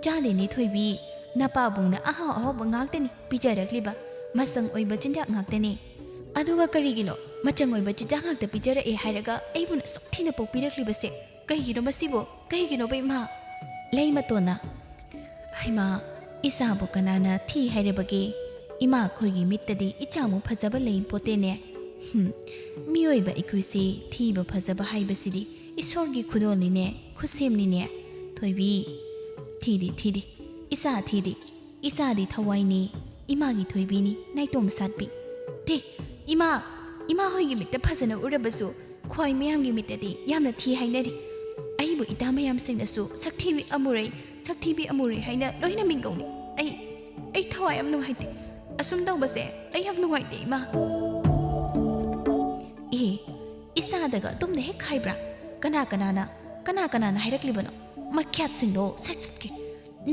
"ꯆꯥꯗꯦꯅꯦ ꯊꯣꯏꯕꯤ, ꯅꯄꯥꯕꯨꯡꯅ ꯑꯍꯥꯎ ꯑꯍꯥꯎꯕ ꯉꯥꯛꯇꯅꯤ ꯄꯤꯖꯔꯛꯂꯤꯕ꯫ ꯃꯆꯪ ꯑꯣꯏꯕ ꯆꯤꯟꯖꯥꯛ ꯉꯥꯛꯇꯅꯤ꯫ ꯑꯗꯨꯒ ꯀꯔꯤꯒꯤꯅꯣ ꯃꯆꯪ ꯑꯣꯏꯕ ꯆꯤꯟꯖꯥꯛ ꯉꯥꯛꯇ ꯄꯤꯖꯔꯛꯑꯦ ꯍꯥꯏꯔꯒ ꯑꯩꯕꯨꯅ ꯑꯁꯨꯛ ꯊꯤꯅ ꯄꯣꯛꯄꯤꯔꯛꯂꯤꯕꯁꯦ? ꯀꯩꯒꯤꯅꯣ ꯃꯁꯤꯕꯨ? ꯀꯩꯒꯤꯅꯣꯕ ꯏꯃꯥ?" ꯂꯩꯃꯇꯣꯟꯅ, "ꯍꯩꯃꯥ, ꯏꯆꯥꯕꯨ ꯀꯅꯥꯅ ꯊꯤ ꯍꯥꯏꯔꯕꯒꯦ? ꯏꯃꯥ ꯑꯩꯈꯣꯏꯒꯤ ꯃꯤꯠꯇꯗꯤ ꯏꯆꯥꯃꯨꯛ ꯐꯖꯕ ꯂꯩ ꯄꯣꯠꯇꯦꯅꯦ꯫ ꯍꯨꯝ, ꯃꯤꯑꯣꯏꯕ ꯑꯩꯈꯣꯏꯁꯤ ꯊꯤꯕ ꯐꯖꯕ ꯍꯥꯏꯕꯁꯤꯗꯤ ꯏꯁꯣꯔꯒꯤ ꯈꯨꯗꯣꯜꯅꯤꯅꯦ, ꯈꯨꯠꯁꯦꯝꯅꯤꯅꯦ꯫ ꯊꯣꯏꯕꯤ, ꯊꯤꯗꯤ ꯊꯤꯗꯤ, ꯏꯆꯥ ꯊꯤꯗꯤ, ꯏꯆꯥꯗꯤ ꯊꯋꯥꯏꯅꯤ, ꯏꯃꯥꯒꯤ ꯊꯣꯏꯕꯤꯅꯤ, ꯅꯥꯏꯇꯣꯝ ꯁꯥꯠꯄꯤ꯫ ꯊꯤ, ꯏꯃꯥ, ꯏꯃꯥ ꯍꯣꯏꯒꯤ ꯃꯤꯠꯇ ꯐꯖꯅ ꯎꯔꯕꯁꯨ ꯈ꯭ꯋꯥꯏ ꯃꯌꯥꯝꯒꯤ ꯃꯤꯠꯇꯗꯤ ꯌꯥꯝꯅ ꯊꯤ ꯍꯥꯏꯅꯔꯤ꯫ ꯑꯩꯕꯨ ꯏꯇꯥ ꯃꯌꯥꯝꯁꯤꯡꯅꯁꯨ ꯁꯛꯊꯤꯕꯤ ꯑꯃꯨꯔꯩ, ꯁꯛꯊꯤꯕꯤ ꯑꯃꯨꯔꯩ ꯍꯥꯏꯅ ꯂꯣꯏꯅ ꯃꯤꯡꯒꯧꯅꯤ꯫ ꯑꯩ, ꯑꯩ ꯊꯋꯥꯏ ꯌꯥꯝ ꯅꯨꯡꯉꯥꯏꯇꯦ꯫ ꯑꯁꯨꯝ ꯇꯧꯕꯁꯦ ꯑꯩ ꯌꯥꯝ ꯅꯨꯡꯉꯥꯏꯇꯦ, ꯏꯃꯥ꯫" "ꯑꯦ, ꯏꯆꯥꯗꯒ ꯑꯗꯨꯝꯅ ꯍꯦꯛ ꯍꯥꯏꯕ꯭ꯔꯥ? ꯀꯅꯥ ꯀꯅꯥꯅ, ꯀꯅꯥ ꯀꯅꯥꯅ ꯍꯥꯏꯔꯛꯂꯤꯕꯅꯣ? ꯃꯈ꯭ꯌꯥꯠꯁꯤꯡꯗꯣ ꯁꯠ ꯆꯠꯀꯦ꯫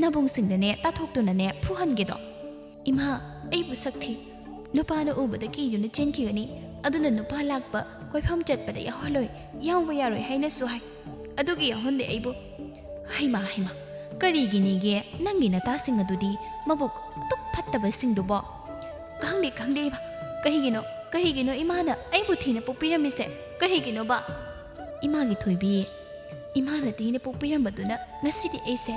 ꯅꯕꯨꯡꯁꯤꯡꯗꯅꯦ ꯇꯥꯊꯣꯛꯇꯨꯅꯅꯦ ꯐꯨꯍꯟꯒꯦꯗꯣ꯫" "ꯏꯃꯥ, ꯑꯩꯕꯨ ꯁꯛ ꯊꯤ꯫ ꯅꯨꯄꯥꯅ ꯎꯕꯗ ꯀꯤꯗꯨꯅ ꯆꯦꯟꯈꯤꯒꯅꯤ꯫ ꯑꯗꯨꯅ ꯅꯨꯄꯥ ꯂꯥꯛꯄ, ꯀꯣꯏꯐꯝ ꯆꯠꯄꯗ ꯌꯥꯎꯍꯜꯂꯣꯏ, ꯌꯥꯎꯕ ꯌꯥꯔꯣꯏ ꯍꯥꯏꯅꯁꯨ ꯍꯥꯏ꯫ ꯑꯗꯨꯒꯤ ꯌꯥꯎꯍꯟꯗꯦ ꯑꯩꯕꯨ꯫" "ꯍꯩꯃꯥ, ꯍꯩꯃꯥ, ꯀꯔꯤꯒꯤꯅꯦꯒꯦ ꯅꯪꯒꯤ ꯅꯇꯥꯁꯤꯡ ꯑꯗꯨꯗꯤ ꯃꯕꯨꯛ ꯑꯗꯨꯛ ꯐꯠꯇꯕꯁꯤꯡꯗꯨꯕꯣ?" "ꯈꯪꯗꯦ, ꯈꯪꯗꯦ ꯏꯃꯥ꯫ ꯀꯩꯒꯤꯅꯣ, ꯀꯔꯤꯒꯤꯅꯣ ꯏꯃꯥꯅ ꯑꯩꯕꯨ ꯊꯤꯅ ꯄꯣꯛꯄꯤꯔꯝꯃꯤꯁꯦ? ꯀꯔꯤꯒꯤꯅꯣꯕ?" "ꯏꯃꯥꯒꯤ ꯊꯣꯏꯕꯤ, ꯏꯃꯥꯅ ꯊꯤꯅ ꯄꯣꯛꯄꯤꯔꯝꯕꯗꯨꯅ ꯉꯁꯤꯗꯤ ꯑꯩꯁꯦ,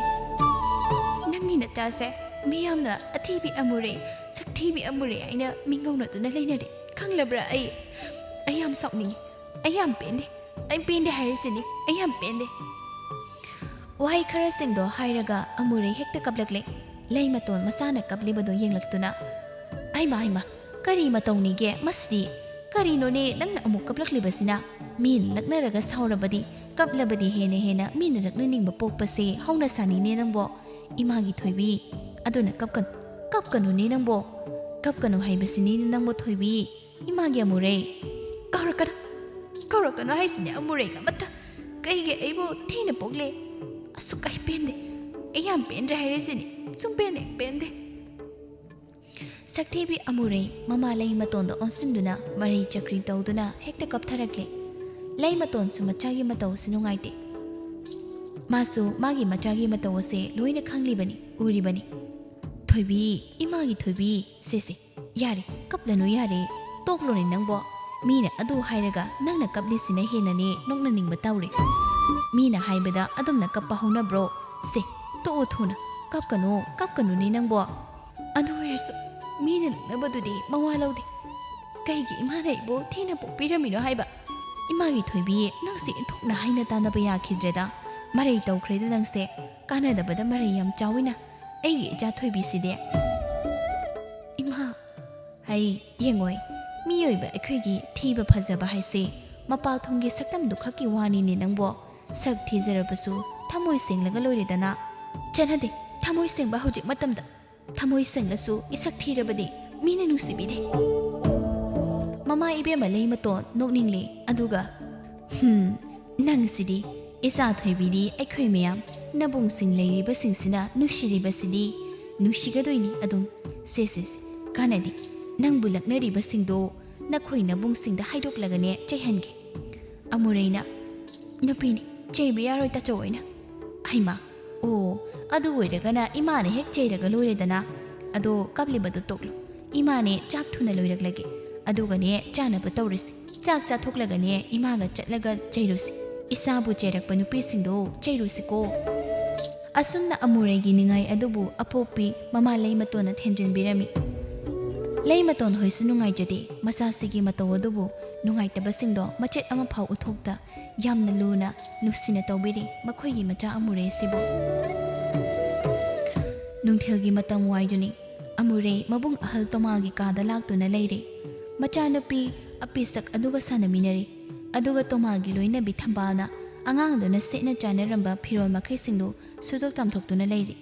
ꯅꯪꯒꯤ ꯅꯆꯥꯁꯦ, ꯃꯤꯌꯥꯝꯅ ꯑꯊꯤꯕꯤ ꯑꯃꯨꯔꯩ, ꯁꯛꯊꯤꯕꯤ ꯑꯃꯨꯔꯩ ꯍꯥꯏꯅ ꯃꯤꯡꯒꯧꯅꯗꯨꯅ ꯂꯩꯅꯔꯦ꯫ ꯈꯪꯂꯕ꯭ꯔꯥ? ꯑꯩ, ꯑꯩ ꯌꯥꯝ ꯁꯥꯎꯅꯤꯡꯉꯤ꯫ ꯑꯩ ꯌꯥꯝ ꯄꯦꯟꯗꯦ꯫ ꯑꯩ ꯄꯦꯟꯗꯦ ꯍꯥꯏꯔꯤꯁꯤꯅꯤ꯫ ꯑꯩ ꯌꯥꯝ ꯄꯦꯟꯗꯦ꯫ ꯋꯥꯍꯩ ꯈꯔꯁꯤꯡꯗꯣ ꯍꯥꯏꯔꯒ ꯑꯃꯨꯔꯩ ꯍꯦꯛꯇ ꯀꯞꯂꯛꯂꯦ꯫ ꯂꯩꯃꯇꯣꯟ ꯃꯆꯥꯅ ꯀꯞꯂꯤꯕꯗꯨ ꯌꯦꯡꯂꯛꯇꯨꯅ, "ꯍꯩꯃꯥ, ꯍꯩꯃꯥ, ꯀꯔꯤ ꯃꯇꯧꯅꯤꯒꯦ ꯃꯁꯤꯗꯤ? ꯀꯔꯤꯅꯣꯅꯦ ꯅꯪꯅ ꯑꯃꯨꯛ ꯀꯞꯂꯛꯂꯤꯕꯁꯤꯅ? ꯃꯤꯅ ꯂꯛꯅꯔꯒ ꯁꯥꯎꯔꯕꯗꯤ, ꯀꯞꯂꯕꯗꯤ ꯍꯦꯟꯅ ꯍꯦꯟꯅ ꯃꯤꯅ ꯂꯛꯅꯅꯤꯡꯕ ꯄꯣꯛꯄꯁꯦ ꯍꯧꯅ ꯁꯥꯅꯤꯅꯦ ꯅꯪꯕꯣ꯫ ꯏꯃꯥꯒꯤ ꯊꯣꯏꯕꯤ, ꯑꯗꯨꯅ ꯀꯞꯀꯅꯨ, ꯀꯞꯀꯅꯨꯅꯦ ꯅꯪꯕꯣ꯫ ꯀꯞꯀꯅꯨ ꯍꯥꯏꯕꯁꯤꯅꯤꯅꯦ ꯅꯪꯕꯣ ꯊꯣꯏꯕꯤ꯫ ꯏꯃꯥꯒꯤ ꯑꯃꯨꯔꯩ, ꯀꯧꯔꯛꯀꯅꯨ, ꯀꯧꯔꯛꯀꯅꯨ ꯍꯥꯏꯁꯤꯅꯦ ꯑꯃꯨꯔꯩꯒ ꯑꯃꯠꯇ꯫ ꯀꯩꯒꯤ ꯑꯩꯕꯨ ꯊꯤꯅ ꯄꯣꯛꯂꯦ? ꯑꯁꯨꯛ ꯑꯩ ꯄꯦꯟꯗꯦ꯫ ꯑꯩ ꯌꯥꯝ ꯄꯦꯟꯗ꯭ꯔꯦ ꯍꯥꯏꯔꯤꯁꯤꯅꯤ꯫ ꯁꯨꯝ ꯄꯦꯟꯗꯦ, ꯄꯦꯟꯗꯦ꯫" ꯁꯛꯊꯤꯕꯤ ꯑꯃꯨꯔꯩ ꯃꯃꯥ ꯂꯩ ꯃꯇꯣꯟꯗ ꯑꯣꯟꯁꯤꯟꯗꯨꯅ ꯃꯔꯩ ꯆꯀ꯭ꯔꯤ ꯇꯧꯗꯨꯅ ꯍꯦꯛꯇ ꯀꯞꯊꯔꯛꯂꯦ꯫ ꯂꯩ ꯃꯇꯣꯟꯁꯨ ꯃꯆꯥꯒꯤ ꯃꯇꯧ ꯑꯁꯤ ꯅꯨꯡꯉꯥꯏꯇꯦ꯫ ꯃꯥꯁꯨ ꯃꯥꯒꯤ ꯃꯆꯥꯒꯤ ꯃꯇꯧ ꯑꯁꯦ ꯂꯣꯏꯅ ꯈꯪꯂꯤꯕꯅꯤ, ꯎꯔꯤꯕꯅꯤ꯫ "ꯊꯣꯏꯕꯤ, ꯏꯃꯥꯒꯤ ꯊꯣꯏꯕꯤ, ꯁꯦ, ꯁꯦ, ꯌꯥꯔꯦ, ꯀꯞꯂꯅꯨ ꯌꯥꯔꯦ, ꯇꯣꯛꯂꯣꯅꯦ ꯅꯪꯕꯣ꯫ ꯃꯤꯅ ꯑꯗꯨ ꯍꯥꯏꯔꯒ ꯅꯪꯅ ꯀꯞꯂꯤꯁꯤꯅ ꯍꯦꯟꯅꯅꯦ ꯅꯣꯛꯅꯅꯤꯡꯕ ꯇꯧꯔꯦ꯫ ꯃꯤꯅ ꯍꯥꯏꯕꯗ ꯑꯗꯨꯝꯅ ꯀꯞꯄ ꯍꯧꯅꯕ꯭ꯔꯣ? ꯁꯦ, ꯇꯣꯛꯑꯣ ꯊꯨꯅ, ꯀꯞꯀꯅꯨ, ꯀꯞꯀꯅꯨꯅꯦ ꯅꯪꯕꯣ꯫ ꯑꯗꯨ ꯑꯣꯏꯔꯁꯨ ꯃꯤꯅ ꯂꯛꯅꯕꯗꯨꯗꯤ ꯃꯋꯥ ꯂꯧꯗꯦ꯫ ꯀꯩꯒꯤ ꯏꯃꯥꯅ ꯑꯩꯕꯨ ꯊꯤꯅ ꯄꯣꯛꯄꯤꯔꯝꯃꯤꯅꯣ ꯍꯥꯏꯕ? ꯏꯃꯥꯒꯤ ꯊꯣꯏꯕꯤ, ꯅꯪꯁꯦ ꯏꯟꯊꯣꯛꯅ ꯍꯥꯏꯅ ꯇꯥꯅꯕ ꯌꯥꯈꯤꯗ꯭ꯔꯦꯗ꯫ ꯃꯔꯩ ꯇꯧꯈ꯭ꯔꯦꯗ ꯅꯪꯁꯦ꯫ ꯀꯥꯟꯅꯗꯕꯗ ꯃꯔꯩ ꯌꯥꯝ ꯆꯥꯎꯏꯅ꯫ ꯑꯩꯒꯤ ꯏꯆꯥ ꯊꯣꯏꯕꯤꯁꯤꯗꯤ꯫" "ꯏꯃꯥ꯫" "ꯍꯩ, ꯌꯦꯡꯉꯣꯏ, ꯃꯤꯑꯣꯏꯕ ꯑꯩꯈꯣꯏꯒꯤ ꯊꯤꯕ ꯐꯖꯕ ꯍꯥꯏꯁꯦ ꯃꯄꯥꯜ ꯊꯣꯡꯒꯤ ꯁꯛꯇꯝꯗꯨ ꯈꯛꯀꯤ ꯋꯥꯅꯤꯅꯦ ꯅꯪꯕꯣ꯫ ꯁꯛ ꯊꯤꯖꯔꯕꯁꯨ ꯊꯃꯣꯏ ꯁꯦꯡꯂꯒ ꯂꯣꯏꯔꯦꯗꯅ꯫" "ꯆꯠꯅꯗꯦ, ꯊꯃꯣꯏ ꯁꯦꯡꯕ ꯍꯧꯖꯤꯛ ꯃꯇꯝꯗ꯫ ꯊꯃꯣꯏ ꯁꯦꯡꯂꯁꯨ ꯏꯁꯛ ꯊꯤꯔꯕꯗꯤ ꯃꯤꯅ ꯅꯨꯡꯁꯤꯕꯤꯗꯦ꯫" ꯃꯃꯥ ꯏꯕꯦꯝꯃ ꯂꯩꯃꯇꯣꯟ ꯅꯣꯛꯅꯤꯡꯂꯦ꯫ ꯑꯗꯨꯒ, "ꯍꯨꯝ, ꯅꯪꯁꯤꯗꯤ, ꯏꯆꯥ ꯊꯣꯏꯕꯤꯗꯤ ꯑꯩꯈꯣꯏ ꯃꯌꯥꯝ ꯅꯕꯨꯡꯁꯤꯡ ꯂꯩꯔꯤꯕꯁꯤꯡꯁꯤꯅ ꯅꯨꯡꯁꯤꯔꯤꯕꯁꯤꯗꯤ ꯅꯨꯡꯁꯤꯒꯗꯣꯏꯅꯤ ꯑꯗꯨꯝ꯫ ꯁꯦ, ꯁꯦ, ꯁꯦ, ꯀꯥꯟꯅꯗꯦ꯫ ꯅꯪꯕꯨ ꯂꯛꯅꯔꯤꯕꯁꯤꯡꯗꯣ ꯅꯈꯣꯏ ꯅꯕꯨꯡꯁꯤꯡꯗ ꯍꯥꯏꯗꯣꯛꯂꯒꯅꯦ ꯆꯩꯍꯟꯒꯦ꯫" ꯑꯃꯨꯔꯩꯅ, "ꯅꯨꯄꯤꯅꯤ, ꯆꯩꯕ ꯌꯥꯔꯣꯏ ꯇꯥꯆꯧ ꯍꯣꯏꯅ꯫" "ꯍꯩꯃꯥ, ꯑꯣ, ꯑꯗꯨ ꯑꯣꯏꯔꯒꯅ ꯏꯃꯥꯅ ꯍꯦꯛ ꯆꯩꯔꯒ ꯂꯣꯏꯔꯦꯗꯅ꯫ ꯑꯗꯣ ꯀꯞꯂꯤꯕꯗꯣ ꯇꯣꯛꯂꯣ꯫ ꯏꯃꯥꯅꯦ ꯆꯥꯛ ꯊꯨꯅ ꯂꯣꯏꯔꯛꯂꯒꯦ꯫ ꯑꯗꯨꯒꯅꯦ ꯆꯥꯅꯕ ꯇꯧꯔꯁꯤ꯫ ꯆꯥꯛ ꯆꯥꯊꯣꯛꯂꯒꯅꯦ ꯏꯃꯥꯒ ꯆꯠꯂꯒ ꯆꯩꯔꯨꯁꯤ꯫ ꯏꯆꯥꯕꯨ ꯆꯩꯔꯛꯄ ꯅꯨꯄꯤꯁꯤꯡꯗꯣ ꯆꯩꯔꯨꯁꯤꯀꯣ꯫" ꯑꯁꯨꯝꯅ ꯑꯃꯨꯔꯩꯒꯤ ꯅꯤꯡꯉꯥꯏ ꯑꯗꯨꯕꯨ ꯑꯄꯣꯛꯄꯤ ꯃꯃꯥ ꯂꯩꯃꯇꯣꯟꯅ ꯊꯦꯝꯖꯤꯟꯕꯤꯔꯝꯃꯤ꯫ ꯂꯩꯃꯇꯣꯟ ꯍꯣꯏꯁꯨ ꯅꯨꯡꯉꯥꯏꯖꯗꯦ, ꯃꯆꯥꯁꯤꯒꯤ ꯃꯇꯧ ꯑꯗꯨꯕꯨ ꯅꯨꯡꯉꯥꯏꯇꯕꯁꯤꯡꯗꯣ ꯃꯆꯦꯠ ꯑꯃꯐꯥꯎ ꯎꯠꯊꯣꯛꯇ ꯌꯥꯝꯅ ꯂꯨꯅ ꯅꯨꯡꯁꯤꯅ ꯇꯧꯕꯤꯔꯤ ꯃꯈꯣꯏꯒꯤ ꯃꯆꯥ ꯑꯃꯨꯔꯩ ꯑꯁꯤꯕꯨ꯫ ꯅꯨꯡꯊꯤꯜꯒꯤ ꯃꯇꯝ ꯋꯥꯏꯗꯨꯅꯤ꯫ ꯑꯃꯨꯔꯩ ꯃꯕꯨꯡ ꯑꯍꯜ ꯇꯣꯃꯥꯒꯤ ꯀꯥꯗ ꯂꯥꯛꯇꯨꯅ ꯂꯩꯔꯦ꯫ ꯃꯆꯥꯅꯨꯄꯤ ꯑꯄꯤꯁꯛ ꯑꯗꯨꯒ ꯁꯥꯟꯅꯃꯤꯟꯅꯔꯤ꯫ ꯑꯗꯨꯒ ꯇꯣꯃꯥꯒꯤ ꯂꯣꯏꯅꯕꯤ ꯊꯝꯕꯥꯜꯅ ꯑꯉꯥꯡꯗꯨꯅ ꯁꯦꯠꯅ ꯆꯥꯅꯔꯝꯕ ꯐꯤꯔꯣꯜ ꯃꯈꯩꯁꯤꯡꯗꯨ ꯁꯨꯗꯣꯛ ꯇꯥꯝꯊꯣꯛꯇꯨꯅ ꯂꯩꯔꯤ꯫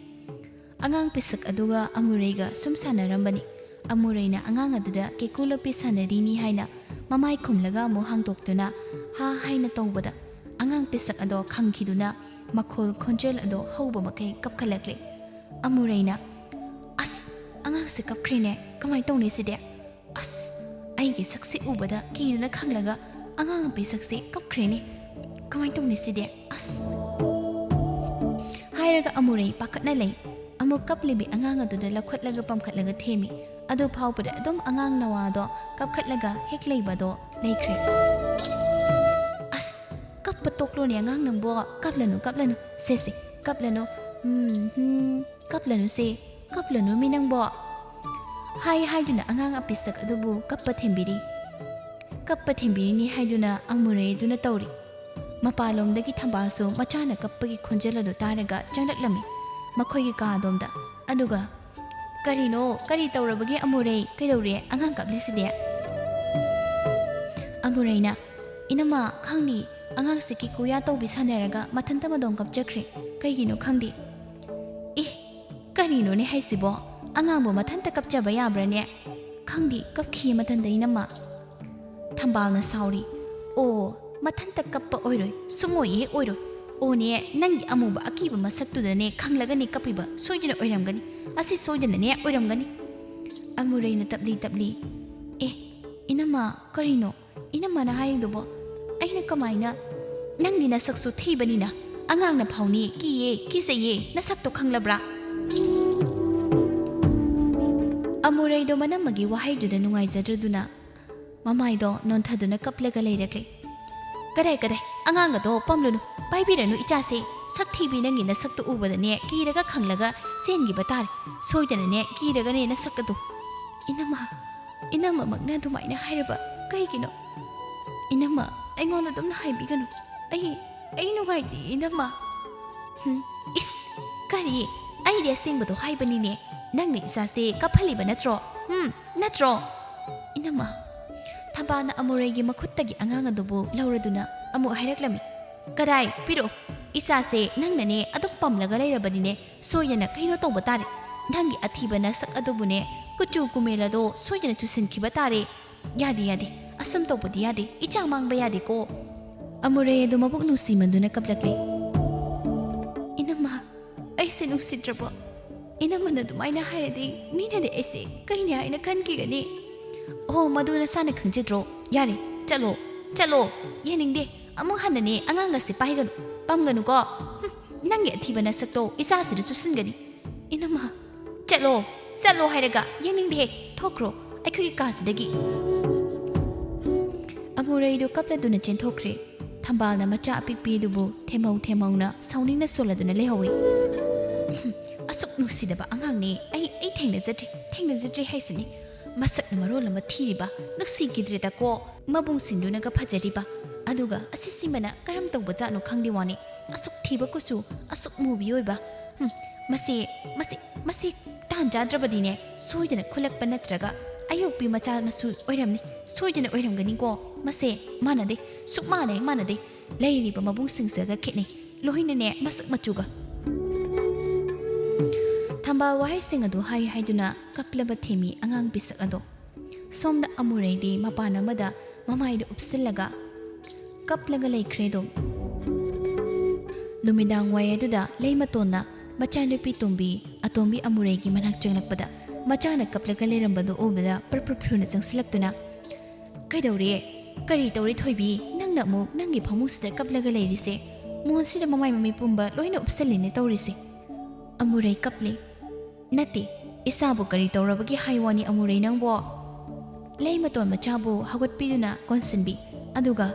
ꯑꯉꯥꯡ ꯄꯤꯁꯛ ꯑꯗꯨꯒ ꯑꯃꯨꯔꯩꯒ ꯁꯨꯝ ꯁꯥꯟꯅꯔꯝꯕꯅꯤ꯫ ꯑꯃꯨꯔꯩꯅ ꯑꯉꯥꯡ ꯑꯗꯨꯗ ꯀꯦꯀꯨ ꯂꯣꯠꯄꯤ ꯁꯥꯟꯅꯔꯤꯅꯤ ꯍꯥꯏꯅ ꯃꯃꯥꯏ ꯈꯨꯝꯂꯒ ꯑꯃꯨꯛ ꯍꯥꯡꯗꯣꯛꯇꯨꯅ ꯍꯥ ꯍꯥꯏꯅ ꯇꯧꯕꯗ, ꯑꯉꯥꯡ ꯄꯤꯁꯛ ꯑꯗꯣ ꯈꯪꯈꯤꯗꯨꯅ ꯃꯈꯣꯜ ꯈꯣꯟꯖꯦꯜ ꯑꯗꯣ ꯍꯧꯕ ꯃꯈꯩ ꯀꯞꯈꯠꯂꯛꯂꯦ꯫ ꯑꯃꯨꯔꯩꯅ, "ꯑꯁ, ꯑꯉꯥꯡꯁꯦ ꯀꯞꯈ꯭ꯔꯦꯅꯦ, ꯀꯃꯥꯏ ꯇꯧꯅꯤ ꯁꯤꯗꯤ? ꯑꯁ, ꯑꯩꯒꯤ ꯁꯛꯁꯦ ꯎꯕꯗ ꯀꯤꯗꯨꯅ ꯈꯪꯂꯒ ꯑꯉꯥꯡ ꯅꯨꯄꯤ ꯁꯛꯁꯦ ꯀꯞꯈ꯭ꯔꯦꯅꯦ, ꯀꯃꯥꯏ ꯇꯧꯅꯤ ꯁꯤꯗꯤ? ꯑꯁ!" ꯍꯥꯏꯔꯒ ꯑꯃꯨꯔꯩ ꯄꯥꯈꯠꯅ ꯂꯩ꯫ ꯑꯃꯨꯛ ꯀꯞꯂꯤꯕꯤ ꯑꯉꯥꯡ ꯑꯗꯨꯗ ꯂꯧꯈꯠꯂꯒ ꯄꯝꯈꯠꯂꯒ ꯊꯦꯝꯃꯤ꯫ ꯑꯗꯨ ꯐꯥꯎꯕꯗ ꯑꯗꯨꯝ ꯑꯉꯥꯡ ꯅꯋꯥꯗꯣ ꯀꯞꯈꯠꯂꯒ ꯍꯦꯛ ꯂꯩꯕꯗꯣ ꯂꯩꯈ꯭ꯔꯦ꯫ "ꯑꯁ, ꯀꯞꯄ ꯇꯣꯛꯂꯣꯅꯦ ꯑꯉꯥꯡ ꯅꯪꯕꯣ, ꯀꯞꯂꯅꯨ, ꯀꯞꯂꯅꯨ, ꯁꯦ, ꯁꯦ, ꯀꯞꯂꯅꯨ, ꯎꯝ, ꯍꯝ, ꯀꯞꯂꯅꯨꯁꯦ, ꯀꯞꯂꯅꯨ ꯃꯤ ꯅꯪꯕꯣ," ꯍꯥꯏ ꯍꯥꯏꯗꯨꯅ ꯑꯉꯥꯡ ꯑꯄꯤꯁꯛ ꯑꯗꯨꯕꯨ ꯀꯞꯄ ꯊꯦꯝꯕꯤꯔꯤ꯫ ꯀꯞꯄ ꯊꯦꯝꯕꯤꯔꯤꯅꯤ ꯍꯥꯏꯗꯨꯅ ꯑꯃꯨꯔꯩ ꯑꯗꯨꯅ ꯇꯧꯔꯤ꯫ ꯃꯄꯥꯟꯂꯣꯝꯗꯒꯤ ꯊꯝꯕꯥꯜꯁꯨ ꯃꯆꯥꯅ ꯀꯞꯄꯒꯤ ꯈꯣꯟꯖꯦꯜ ꯑꯗꯨ ꯇꯥꯔꯒ ꯆꯪꯂꯛꯂꯝꯃꯤ ꯃꯈꯣꯏꯒꯤ ꯀꯥ ꯑꯗꯣꯝꯗ꯫ ꯑꯗꯨꯒ, "ꯀꯔꯤꯅꯣ? ꯀꯔꯤ ꯇꯧꯔꯕꯒꯦ ꯑꯃꯨꯔꯩ? ꯀꯩꯗꯧꯔꯦ? ꯑꯉꯥꯡ ꯀꯞꯂꯤꯁꯤꯗꯤ?" ꯑꯃꯨꯔꯩꯅ, "ꯏꯅꯝꯃ, ꯈꯪꯗꯦ, ꯑꯉꯥꯡꯁꯤ ꯀꯤꯀꯨꯌꯥ ꯇꯧꯕꯤ ꯁꯥꯟꯅꯔꯒ ꯃꯊꯟꯇ ꯃꯗꯣꯝ ꯀꯞꯆꯈ꯭ꯔꯦ꯫ ꯀꯩꯒꯤꯅꯣ ꯈꯪꯗꯦ꯫" "ꯏ, ꯀꯔꯤꯅꯣꯅꯦ ꯍꯥꯏꯁꯤꯕꯣ? ꯑꯉꯥꯡꯕꯨ ꯃꯊꯟꯇ ꯀꯞꯆꯕ ꯌꯥꯕ꯭ꯔꯥꯅꯦ? ꯈꯪꯗꯦ, ꯀꯞꯈꯤꯌꯦ ꯃꯊꯟꯇ ꯏꯅꯝꯃ꯫" ꯊꯝꯕꯥꯜꯅ ꯁꯥꯎꯔꯤ꯫ "ꯑꯣ, ꯃꯊꯟꯇ ꯀꯞꯄ ꯑꯣꯏꯔꯣꯏ, ꯁꯨꯡꯑꯣꯏ ꯍꯦꯛ ꯑꯣꯏꯔꯣꯏ꯫ ꯑꯣꯅꯦ, ꯅꯪꯒꯤ ꯑꯃꯨꯕ ꯑꯀꯤꯕ ꯃꯁꯛꯇꯨꯗꯅꯦ ꯈꯪꯂꯒꯅꯤ ꯀꯞꯄꯤꯕ, ꯁꯣꯏꯗꯅ ꯑꯣꯏꯔꯝꯒꯅꯤ꯫ ꯑꯁꯤ ꯁꯣꯏꯗꯅꯅꯦ ꯑꯣꯏꯔꯝꯒꯅꯤ꯫" ꯑꯃꯨꯔꯩꯅ ꯇꯞꯂꯤ ꯇꯞꯂꯤ, "ꯑꯦ, ꯏꯅꯝꯃ, ꯀꯔꯤꯅꯣ? ꯏꯅꯝꯃꯅ ꯍꯥꯏꯔꯤꯗꯨꯕꯣ? ꯑꯩꯅ ꯀꯃꯥꯏꯅ? ꯅꯪꯗꯤ ꯅꯁꯛꯁꯨ ꯊꯤꯕꯅꯤꯅ ꯑꯉꯥꯡꯅ ꯐꯥꯎꯅꯤ ꯀꯤꯌꯦ, ꯀꯤꯖꯩꯌꯦ, ꯅꯁꯛꯇꯣ ꯈꯪꯂꯕ꯭ꯔꯥ?" ꯑꯃꯨꯔꯩꯗꯣ ꯃꯅꯝꯃꯒꯤ ꯋꯥꯍꯩꯗꯨꯗ ꯅꯨꯡꯉꯥꯏꯖꯗ꯭ꯔꯗꯨꯅ ꯃꯃꯥꯏꯗꯣ ꯅꯣꯟꯊꯗꯨꯅ ꯀꯞꯂꯒ ꯂꯩꯔꯛꯂꯦ꯫ "ꯀꯗꯥꯏ, ꯀꯗꯥꯏ, ꯑꯉꯥꯡ ꯑꯗꯣ ꯄꯝꯂꯨꯅꯨ, ꯄꯥꯏꯕꯤꯔꯅꯨ ꯏꯆꯥꯁꯦ꯫ ꯁꯛ ꯊꯤꯕꯤ, ꯅꯪꯒꯤ ꯅꯁꯛꯇꯣ ꯎꯕꯗꯅꯦ ꯀꯤꯔꯒ ꯈꯪꯂꯒ ꯆꯦꯟꯈꯤꯕ ꯇꯥꯔꯦ꯫ ꯁꯣꯏꯗꯅꯅꯦ ꯀꯤꯔꯒꯅꯦ ꯅꯁꯛ ꯑꯗꯣ꯫ "ꯏꯅꯝꯃ, ꯏꯅꯝꯃꯃꯛꯅ ꯑꯗꯨꯃꯥꯏꯅ ꯍꯥꯏꯔꯕ ꯀꯩꯒꯤꯅꯣ? ꯏꯅꯝꯃ, ꯑꯩꯉꯣꯟꯗ ꯑꯗꯨꯝꯅ ꯍꯥꯏꯕꯤꯒꯅꯨ꯫ ꯑꯩ, ꯑꯩ ꯅꯨꯡꯉꯥꯏꯇꯦ, ꯏꯅꯝꯃ꯫" "ꯍꯨꯝ, ꯏꯁ, ꯀꯔꯤ? ꯑꯩꯗꯤ ꯑꯁꯦꯡꯕꯗꯣ ꯍꯥꯏꯕꯅꯤꯅꯦ꯫ ꯅꯪꯅ ꯏꯆꯥꯁꯦ ꯀꯞꯍꯜꯂꯤꯕ ꯅꯠꯇ꯭ꯔꯣ? ꯍꯨꯝ, ꯅꯠꯇ꯭ꯔꯣ?" "ꯏꯅꯝꯃ꯫" ꯊꯝꯕꯥꯜꯅ ꯑꯃꯨꯔꯩꯒꯤ ꯃꯈꯨꯠꯇꯒꯤ ꯑꯉꯥꯡ ꯑꯗꯨꯕꯨ ꯂꯧꯔꯗꯨꯅ ꯑꯃꯨꯛ ꯍꯥꯏꯔꯛꯂꯝꯃꯤ, "ꯀꯗꯥꯏ? ꯄꯤꯔꯛꯑꯣ꯫ ꯏꯆꯥꯁꯦ ꯅꯪꯅꯅꯦ ꯑꯗꯨꯝ ꯄꯝꯂꯒ ꯂꯩꯔꯕꯅꯤꯅꯦ꯫ ꯁꯣꯏꯗꯅ ꯀꯩꯅꯣ ꯇꯧꯕ ꯇꯥꯔꯦ꯫ ꯅꯪꯒꯤ ꯑꯊꯤꯕ ꯅꯁꯛ ꯑꯗꯨꯕꯨꯅꯦ, ꯀꯨꯆꯨ ꯀꯨꯃꯦꯜ ꯑꯗꯣ ꯁꯣꯏꯗꯅ ꯆꯨꯁꯤꯟꯈꯤꯕ ꯇꯥꯔꯦ꯫ ꯌꯥꯗꯦ, ꯌꯥꯗꯦ꯫ ꯑꯁꯨꯝ ꯇꯧꯕꯗꯤ ꯌꯥꯗꯦ꯫ ꯏꯆꯥ ꯃꯥꯡꯕ ꯌꯥꯗꯦꯀꯣ꯫" ꯑꯃꯨꯔꯩ ꯑꯗꯨ ꯃꯕꯨꯛ ꯅꯨꯡꯁꯤꯃꯟꯗꯨꯅ ꯀꯞꯂꯛꯂꯦ꯫ "ꯏꯅꯝꯃ, ꯑꯩꯁꯦ ꯅꯨꯡꯁꯤꯗ꯭ꯔꯕꯣ? ꯏꯅꯝꯃꯅ ꯑꯗꯨꯃꯥꯏꯅ ꯍꯥꯏꯔꯗꯤ ꯃꯤꯅꯗꯤ ꯑꯩꯁꯦ ꯀꯩꯅꯦ ꯍꯥꯏꯅ ꯈꯟꯈꯤꯒꯅꯤ꯫" "ꯑꯣ, ꯃꯗꯨ ꯅꯁꯥꯅ ꯈꯪꯖꯗ꯭ꯔꯣ? ꯌꯥꯔꯦ, ꯆꯠꯂꯣ, ꯆꯠꯂꯣ꯫ ꯌꯦꯡꯅꯤꯡꯗꯦ꯫ ꯑꯃꯨꯛ ꯍꯟꯅꯅꯦ ꯑꯉꯥꯡꯒꯁꯦ ꯄꯥꯏꯒꯅꯨ, ꯄꯝꯒꯅꯨꯀꯣ꯫ ꯍꯨꯝ, ꯅꯪꯒꯤ ꯑꯊꯤꯕ ꯅꯁꯛꯇꯣ ꯏꯆꯥꯁꯤꯗ ꯆꯨꯁꯤꯟꯒꯅꯤ꯫ ꯏꯅꯝꯃ, ꯆꯠꯂꯣ, ꯆꯠꯂꯣ ꯍꯥꯏꯔꯒ꯫ ꯌꯦꯡꯅꯤꯡꯗꯦꯍꯦ, ꯊꯣꯛꯈ꯭ꯔꯣ ꯑꯩꯈꯣꯏꯒꯤ ꯀꯥꯁꯤꯗꯒꯤ꯫" ꯑꯃꯨꯔꯩꯗꯨ ꯀꯞꯂꯗꯨꯅ ꯆꯦꯟꯊꯣꯛꯈ꯭ꯔꯦ꯫ ꯊꯝꯕꯥꯜꯅ ꯃꯆꯥ ꯑꯄꯤꯛꯄꯤ ꯑꯗꯨꯕꯨ ꯊꯦꯝꯍꯧ ꯊꯦꯝꯍꯧꯅ ꯁꯥꯎꯅꯤꯡꯅ ꯁꯣꯜꯂꯗꯨꯅ ꯂꯩꯍꯧꯏ꯫ "ꯍꯨꯝ, ꯑꯁꯨꯛ ꯅꯨꯡꯁꯤꯗꯕ ꯑꯉꯥꯡꯅꯦ ꯑꯩ, ꯑꯩ ꯊꯦꯡꯅꯖꯗ꯭ꯔꯤ, ꯊꯦꯡꯅꯖꯗ꯭ꯔꯤ ꯍꯥꯏꯁꯤꯅꯤ꯫ ꯃꯁꯛꯅ ꯃꯔꯣꯜ ꯑꯃ ꯊꯤꯔꯤꯕ, ꯅꯨꯡꯁꯤꯈꯤꯗ꯭ꯔꯦꯗꯀꯣ꯫ ꯃꯕꯨꯡꯁꯤꯡꯗꯨꯅꯒ ꯐꯖꯔꯤꯕ, ꯑꯗꯨꯒ ꯑꯁꯤꯁꯤꯃꯅ ꯀꯔꯝ ꯇꯧꯕ ꯖꯥꯠꯅꯣ ꯈꯪꯗꯦ ꯋꯥꯅꯤ꯫ ꯑꯁꯨꯛ ꯊꯤꯕ ꯀꯨꯆꯨ, ꯑꯁꯨꯛ ꯃꯨꯕꯤ ꯑꯣꯏꯕ꯫ ꯍꯨꯝ, ꯃꯁꯤ, ꯃꯁꯤ, ꯃꯁꯤ ꯇꯥꯟ ꯆꯥꯗ꯭ꯔꯕꯗꯤꯅꯦ, ꯁꯣꯏꯗꯅ ꯈꯨꯜꯂꯛꯄ ꯅꯠꯇ꯭ꯔꯒ ꯑꯌꯣꯛꯄꯤ ꯃꯆꯥ ꯃꯁꯨ ꯑꯣꯏꯔꯝꯅꯤ꯫ ꯁꯣꯏꯗꯅ ꯑꯣꯏꯔꯝꯒꯅꯤꯀꯣ꯫ ꯃꯁꯦ ꯃꯥꯟꯅꯗꯦ, ꯁꯨꯛ ꯃꯥꯟꯅꯩ ꯃꯥꯟꯅꯗꯦ꯫ ꯂꯩꯔꯤꯕ ꯃꯕꯨꯡꯁꯤꯡꯁꯤꯒ ꯈꯦꯠꯅꯩ, ꯂꯣꯏꯅꯅꯦ ꯃꯁꯛ ꯃꯆꯨꯒ꯫" ꯊꯝꯕꯥꯜ ꯋꯥꯍꯩꯁꯤꯡ ꯑꯗꯨ ꯍꯥꯏ ꯍꯥꯏꯗꯨꯅ ꯀꯞꯂꯕ ꯊꯦꯝꯃꯤ ꯑꯉꯥꯡ ꯄꯤꯁꯛ ꯑꯗꯣ꯫ ꯁꯣꯝꯗ ꯑꯃꯨꯔꯩꯗꯤ ꯃꯄꯥꯟ ꯑꯃꯗ ꯃꯃꯥꯏꯗꯨ ꯎꯞꯁꯤꯜꯂꯒ ꯀꯞꯂꯒ ꯂꯩꯈ꯭ꯔꯦ ꯑꯗꯨꯝ꯫ ꯅꯨꯃꯤꯗꯥꯡ ꯋꯥꯏ ꯑꯗꯨꯗ ꯂꯩꯃꯇꯣꯟꯅ ꯃꯆꯥꯅꯨꯄꯤ ꯇꯣꯝꯕꯤ, ꯑꯇꯣꯝꯕꯤ ꯑꯃꯨꯔꯩꯒꯤ ꯃꯅꯥꯛ ꯆꯪꯂꯛꯄꯗ, ꯃꯆꯥꯅ ꯀꯞꯂꯒ ꯂꯩꯔꯝꯕꯗꯨ ꯎꯕꯗ ꯄ꯭ꯔꯞ ꯄ꯭ꯔꯞ ꯊꯨꯅ ꯆꯪꯁꯤꯜꯂꯛꯇꯨꯅ, "ꯀꯩꯗꯧꯔꯦ? ꯀꯔꯤ ꯇꯧꯔꯦ ꯊꯣꯏꯕꯤ? ꯅꯪꯅ ꯑꯃꯨꯛ ꯅꯪꯒꯤ ꯐꯃꯨꯡꯁꯤꯗ ꯀꯞꯂꯒ ꯂꯩꯔꯤꯁꯦ? ꯃꯣꯟꯁꯤꯗ ꯃꯃꯥꯏ ꯃꯃꯤꯠ ꯄꯨꯝꯕ ꯂꯣꯏꯅ ꯎꯞꯁꯜꯂꯤꯅꯦ ꯇꯧꯔꯤꯁꯦ꯫" ꯑꯃꯨꯔꯩ ꯀꯞꯂꯤ꯫ "ꯅꯠꯇꯦ, ꯏꯆꯥꯕꯨ ꯀꯔꯤ ꯇꯧꯔꯕꯒꯦ ꯍꯥꯏ ꯋꯥꯅꯤ ꯑꯃꯨꯔꯩ ꯅꯪꯕꯣ?" ꯂꯩꯃꯇꯣꯟ ꯃꯆꯥꯕꯨ ꯍꯧꯒꯠꯄꯤꯗꯨꯅ ꯀꯣꯟꯁꯤꯟꯕꯤ꯫ ꯑꯗꯨꯒ,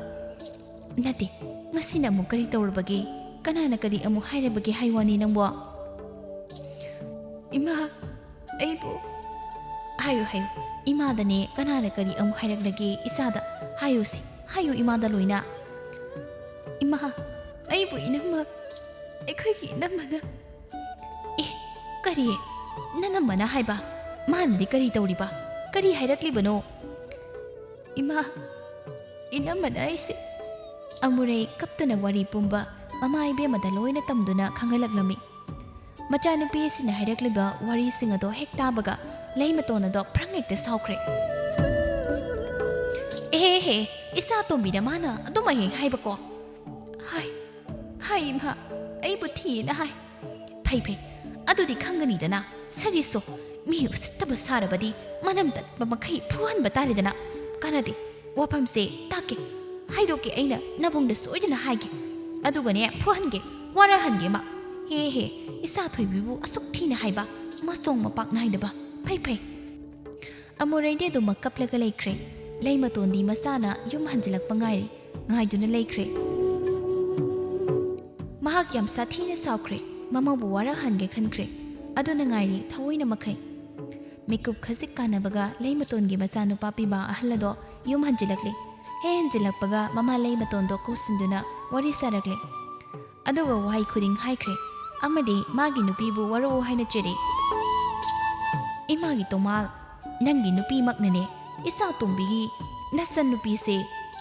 "ꯅꯠꯇꯦ, ꯉꯁꯤꯅ ꯑꯃꯨꯛ ꯀꯔꯤ ꯇꯧꯔꯕꯒꯦ? ꯀꯅꯥꯅ ꯀꯔꯤ ꯑꯃꯨꯛ ꯍꯥꯏꯔꯕꯒꯦ ꯍꯥꯏ ꯋꯥꯅꯤ ꯅꯪꯕꯣ? ꯏꯃꯥ, ꯑꯩꯕꯨ ꯍꯥꯏꯌꯨ, ꯍꯥꯏꯌꯨ꯫ ꯏꯃꯥꯗꯅꯦ ꯀꯅꯥꯅ ꯀꯔꯤ ꯑꯃꯨꯛ ꯍꯥꯏꯔꯛꯂꯒꯦ ꯏꯆꯥꯗ? ꯍꯥꯏꯌꯨꯁꯦ, ꯍꯥꯏꯌꯨ ꯏꯃꯥꯗ ꯂꯣꯏꯅ꯫ ꯏꯃꯥ, ꯑꯩꯕꯨ ꯏꯅꯝꯃ, ꯑꯩꯈꯣꯏꯒꯤ ꯏꯅꯝꯃꯅ꯫ ꯑꯦ, ꯀꯔꯤ? ꯅꯅꯝꯃꯅ ꯍꯥꯏꯕ? ꯃꯥꯅꯗꯤ ꯀꯔꯤ ꯇꯧꯔꯤꯕ? ꯀꯔꯤ ꯍꯥꯏꯔꯛꯂꯤꯕꯅꯣ? ꯏꯃꯥ, ꯏꯅꯝꯃꯅ ꯑꯩꯁꯦ꯫ ꯑꯃꯨꯔꯩ ꯀꯞꯇꯨꯅ ꯋꯥꯔꯤ ꯄꯨꯝꯕ ꯃꯃꯥ ꯏꯕꯦꯝꯃꯗ ꯂꯣꯏꯅ ꯇꯝꯗꯨꯅ ꯈꯪꯍꯜꯂꯛꯂꯝꯃꯤ꯫ ꯃꯆꯥꯅꯨꯄꯤ ꯑꯁꯤꯅ ꯍꯥꯏꯔꯛꯂꯤꯕ ꯋꯥꯔꯤꯁꯤꯡ ꯑꯗꯣ ꯍꯦꯛ ꯇꯥꯕꯒ ꯂꯩꯃꯇꯣꯟ ꯑꯗꯣ ꯐ꯭ꯔꯪ ꯍꯦꯛꯇ ꯁꯥꯎꯈ꯭ꯔꯦ꯫ "ꯑꯦꯍꯦ, ꯑꯦꯍꯦ, ꯏꯆꯥ ꯇꯣꯝꯕꯤꯗ ꯃꯥꯅ ꯑꯗꯨꯃꯛ ꯍꯦꯛ ꯍꯥꯏꯕꯀꯣ?" "ꯍꯥꯏ, ꯍꯥꯏ ꯏꯃꯥ, ꯑꯩꯕꯨ ꯊꯤꯌꯦꯅ ꯍꯥꯏ꯫" "ꯐꯩ, ꯐꯩ, ꯑꯗꯨꯗꯤ ꯈꯪꯒꯅꯤꯗꯅ, ꯁꯔꯤꯁꯣ, ꯃꯤ ꯎꯁꯤꯠꯇꯕ ꯁꯥꯔꯕꯗꯤ ꯃꯅꯝ ꯇꯠꯄ ꯃꯈꯩ ꯐꯨꯍꯟꯕ ꯇꯥꯔꯦꯗꯅ꯫ ꯀꯥꯟꯅꯗꯦ, ꯋꯥꯐꯝꯁꯦ ꯇꯥꯛꯀꯦ, ꯍꯥꯏꯗꯣꯛꯀꯦ, ꯑꯩꯅ ꯅꯕꯨꯡꯗ ꯁꯣꯏꯗꯅ ꯍꯥꯏꯒꯦ꯫ ꯑꯗꯨꯒꯅꯦ, ꯐꯨꯍꯟꯒꯦ, ꯋꯥꯔꯍꯟꯒꯦ ꯃꯥ꯫ ꯍꯦ ꯍꯦ, ꯏꯆꯥ ꯊꯣꯏꯕꯤꯕꯨ ꯑꯁꯨꯛ ꯊꯤꯅ ꯍꯥꯏꯕ, ꯃꯆꯣꯡ ꯃꯄꯥꯛ ꯅꯥꯏꯗꯕ꯫ ꯐꯩ, ꯐꯩ꯫" ꯑꯃꯨꯔꯩꯗꯤ ꯑꯗꯨꯃꯛ ꯀꯞꯂꯒ ꯂꯩꯈ꯭ꯔꯦ꯫ ꯂꯩꯃꯇꯣꯟꯗꯤ ꯃꯆꯥꯅ ꯌꯨꯝ ꯍꯟꯖꯤꯜꯂꯛꯄ ꯉꯥꯏꯔꯤ, ꯉꯥꯏꯗꯨꯅ ꯂꯩꯈ꯭ꯔꯦ꯫ ꯃꯍꯥꯛ ꯌꯥꯝ ꯁꯥꯊꯤꯅ ꯁꯥꯎꯈ꯭ꯔꯦ, ꯃꯃꯧꯕꯨ ꯋꯥꯔꯛꯍꯟꯒꯦ ꯈꯟꯈ꯭ꯔꯦ꯫ ꯑꯗꯨꯅ ꯉꯥꯏꯔꯤ ꯊꯑꯣꯏꯅ ꯃꯈꯩ꯫ ꯃꯤꯀꯨꯞ ꯈꯖꯤꯛ ꯀꯥꯟꯅꯕꯒ ꯂꯩꯃꯇꯣꯟꯒꯤ ꯃꯆꯥꯅꯨꯄꯥ ꯄꯤꯕꯥ ꯑꯍꯜ ꯑꯗꯣ ꯌꯨꯝ ꯍꯟꯖꯤꯜꯂꯛꯂꯦ꯫ ꯍꯦꯛ ꯍꯟꯖꯤꯜꯂꯛꯄꯒ ꯃꯃꯥ ꯂꯩꯃꯇꯣꯟꯗꯣ ꯀꯧꯁꯤꯟꯗꯨꯅ ꯋꯥꯔꯤ ꯁꯥꯔꯛꯂꯦ꯫ ꯑꯗꯨꯒ ꯋꯥꯍꯩ ꯈꯨꯗꯤꯡ ꯍꯥꯏꯈ꯭ꯔꯦ꯫ ꯑꯃꯗꯤ ꯃꯥꯒꯤ ꯅꯨꯄꯤꯕꯨ ꯋꯥꯔꯛꯎ ꯍꯥꯏꯅ ꯆꯦꯔꯦ꯫ "ꯏꯃꯥꯒꯤ ꯇꯣꯃꯥꯜ, ꯅꯪꯒꯤ ꯅꯨꯄꯤꯃꯛꯅꯅꯦ ꯏꯆꯥ ꯇꯣꯝꯕꯤꯒꯤ ꯅꯆꯟ ꯅꯨꯄꯤꯁꯦ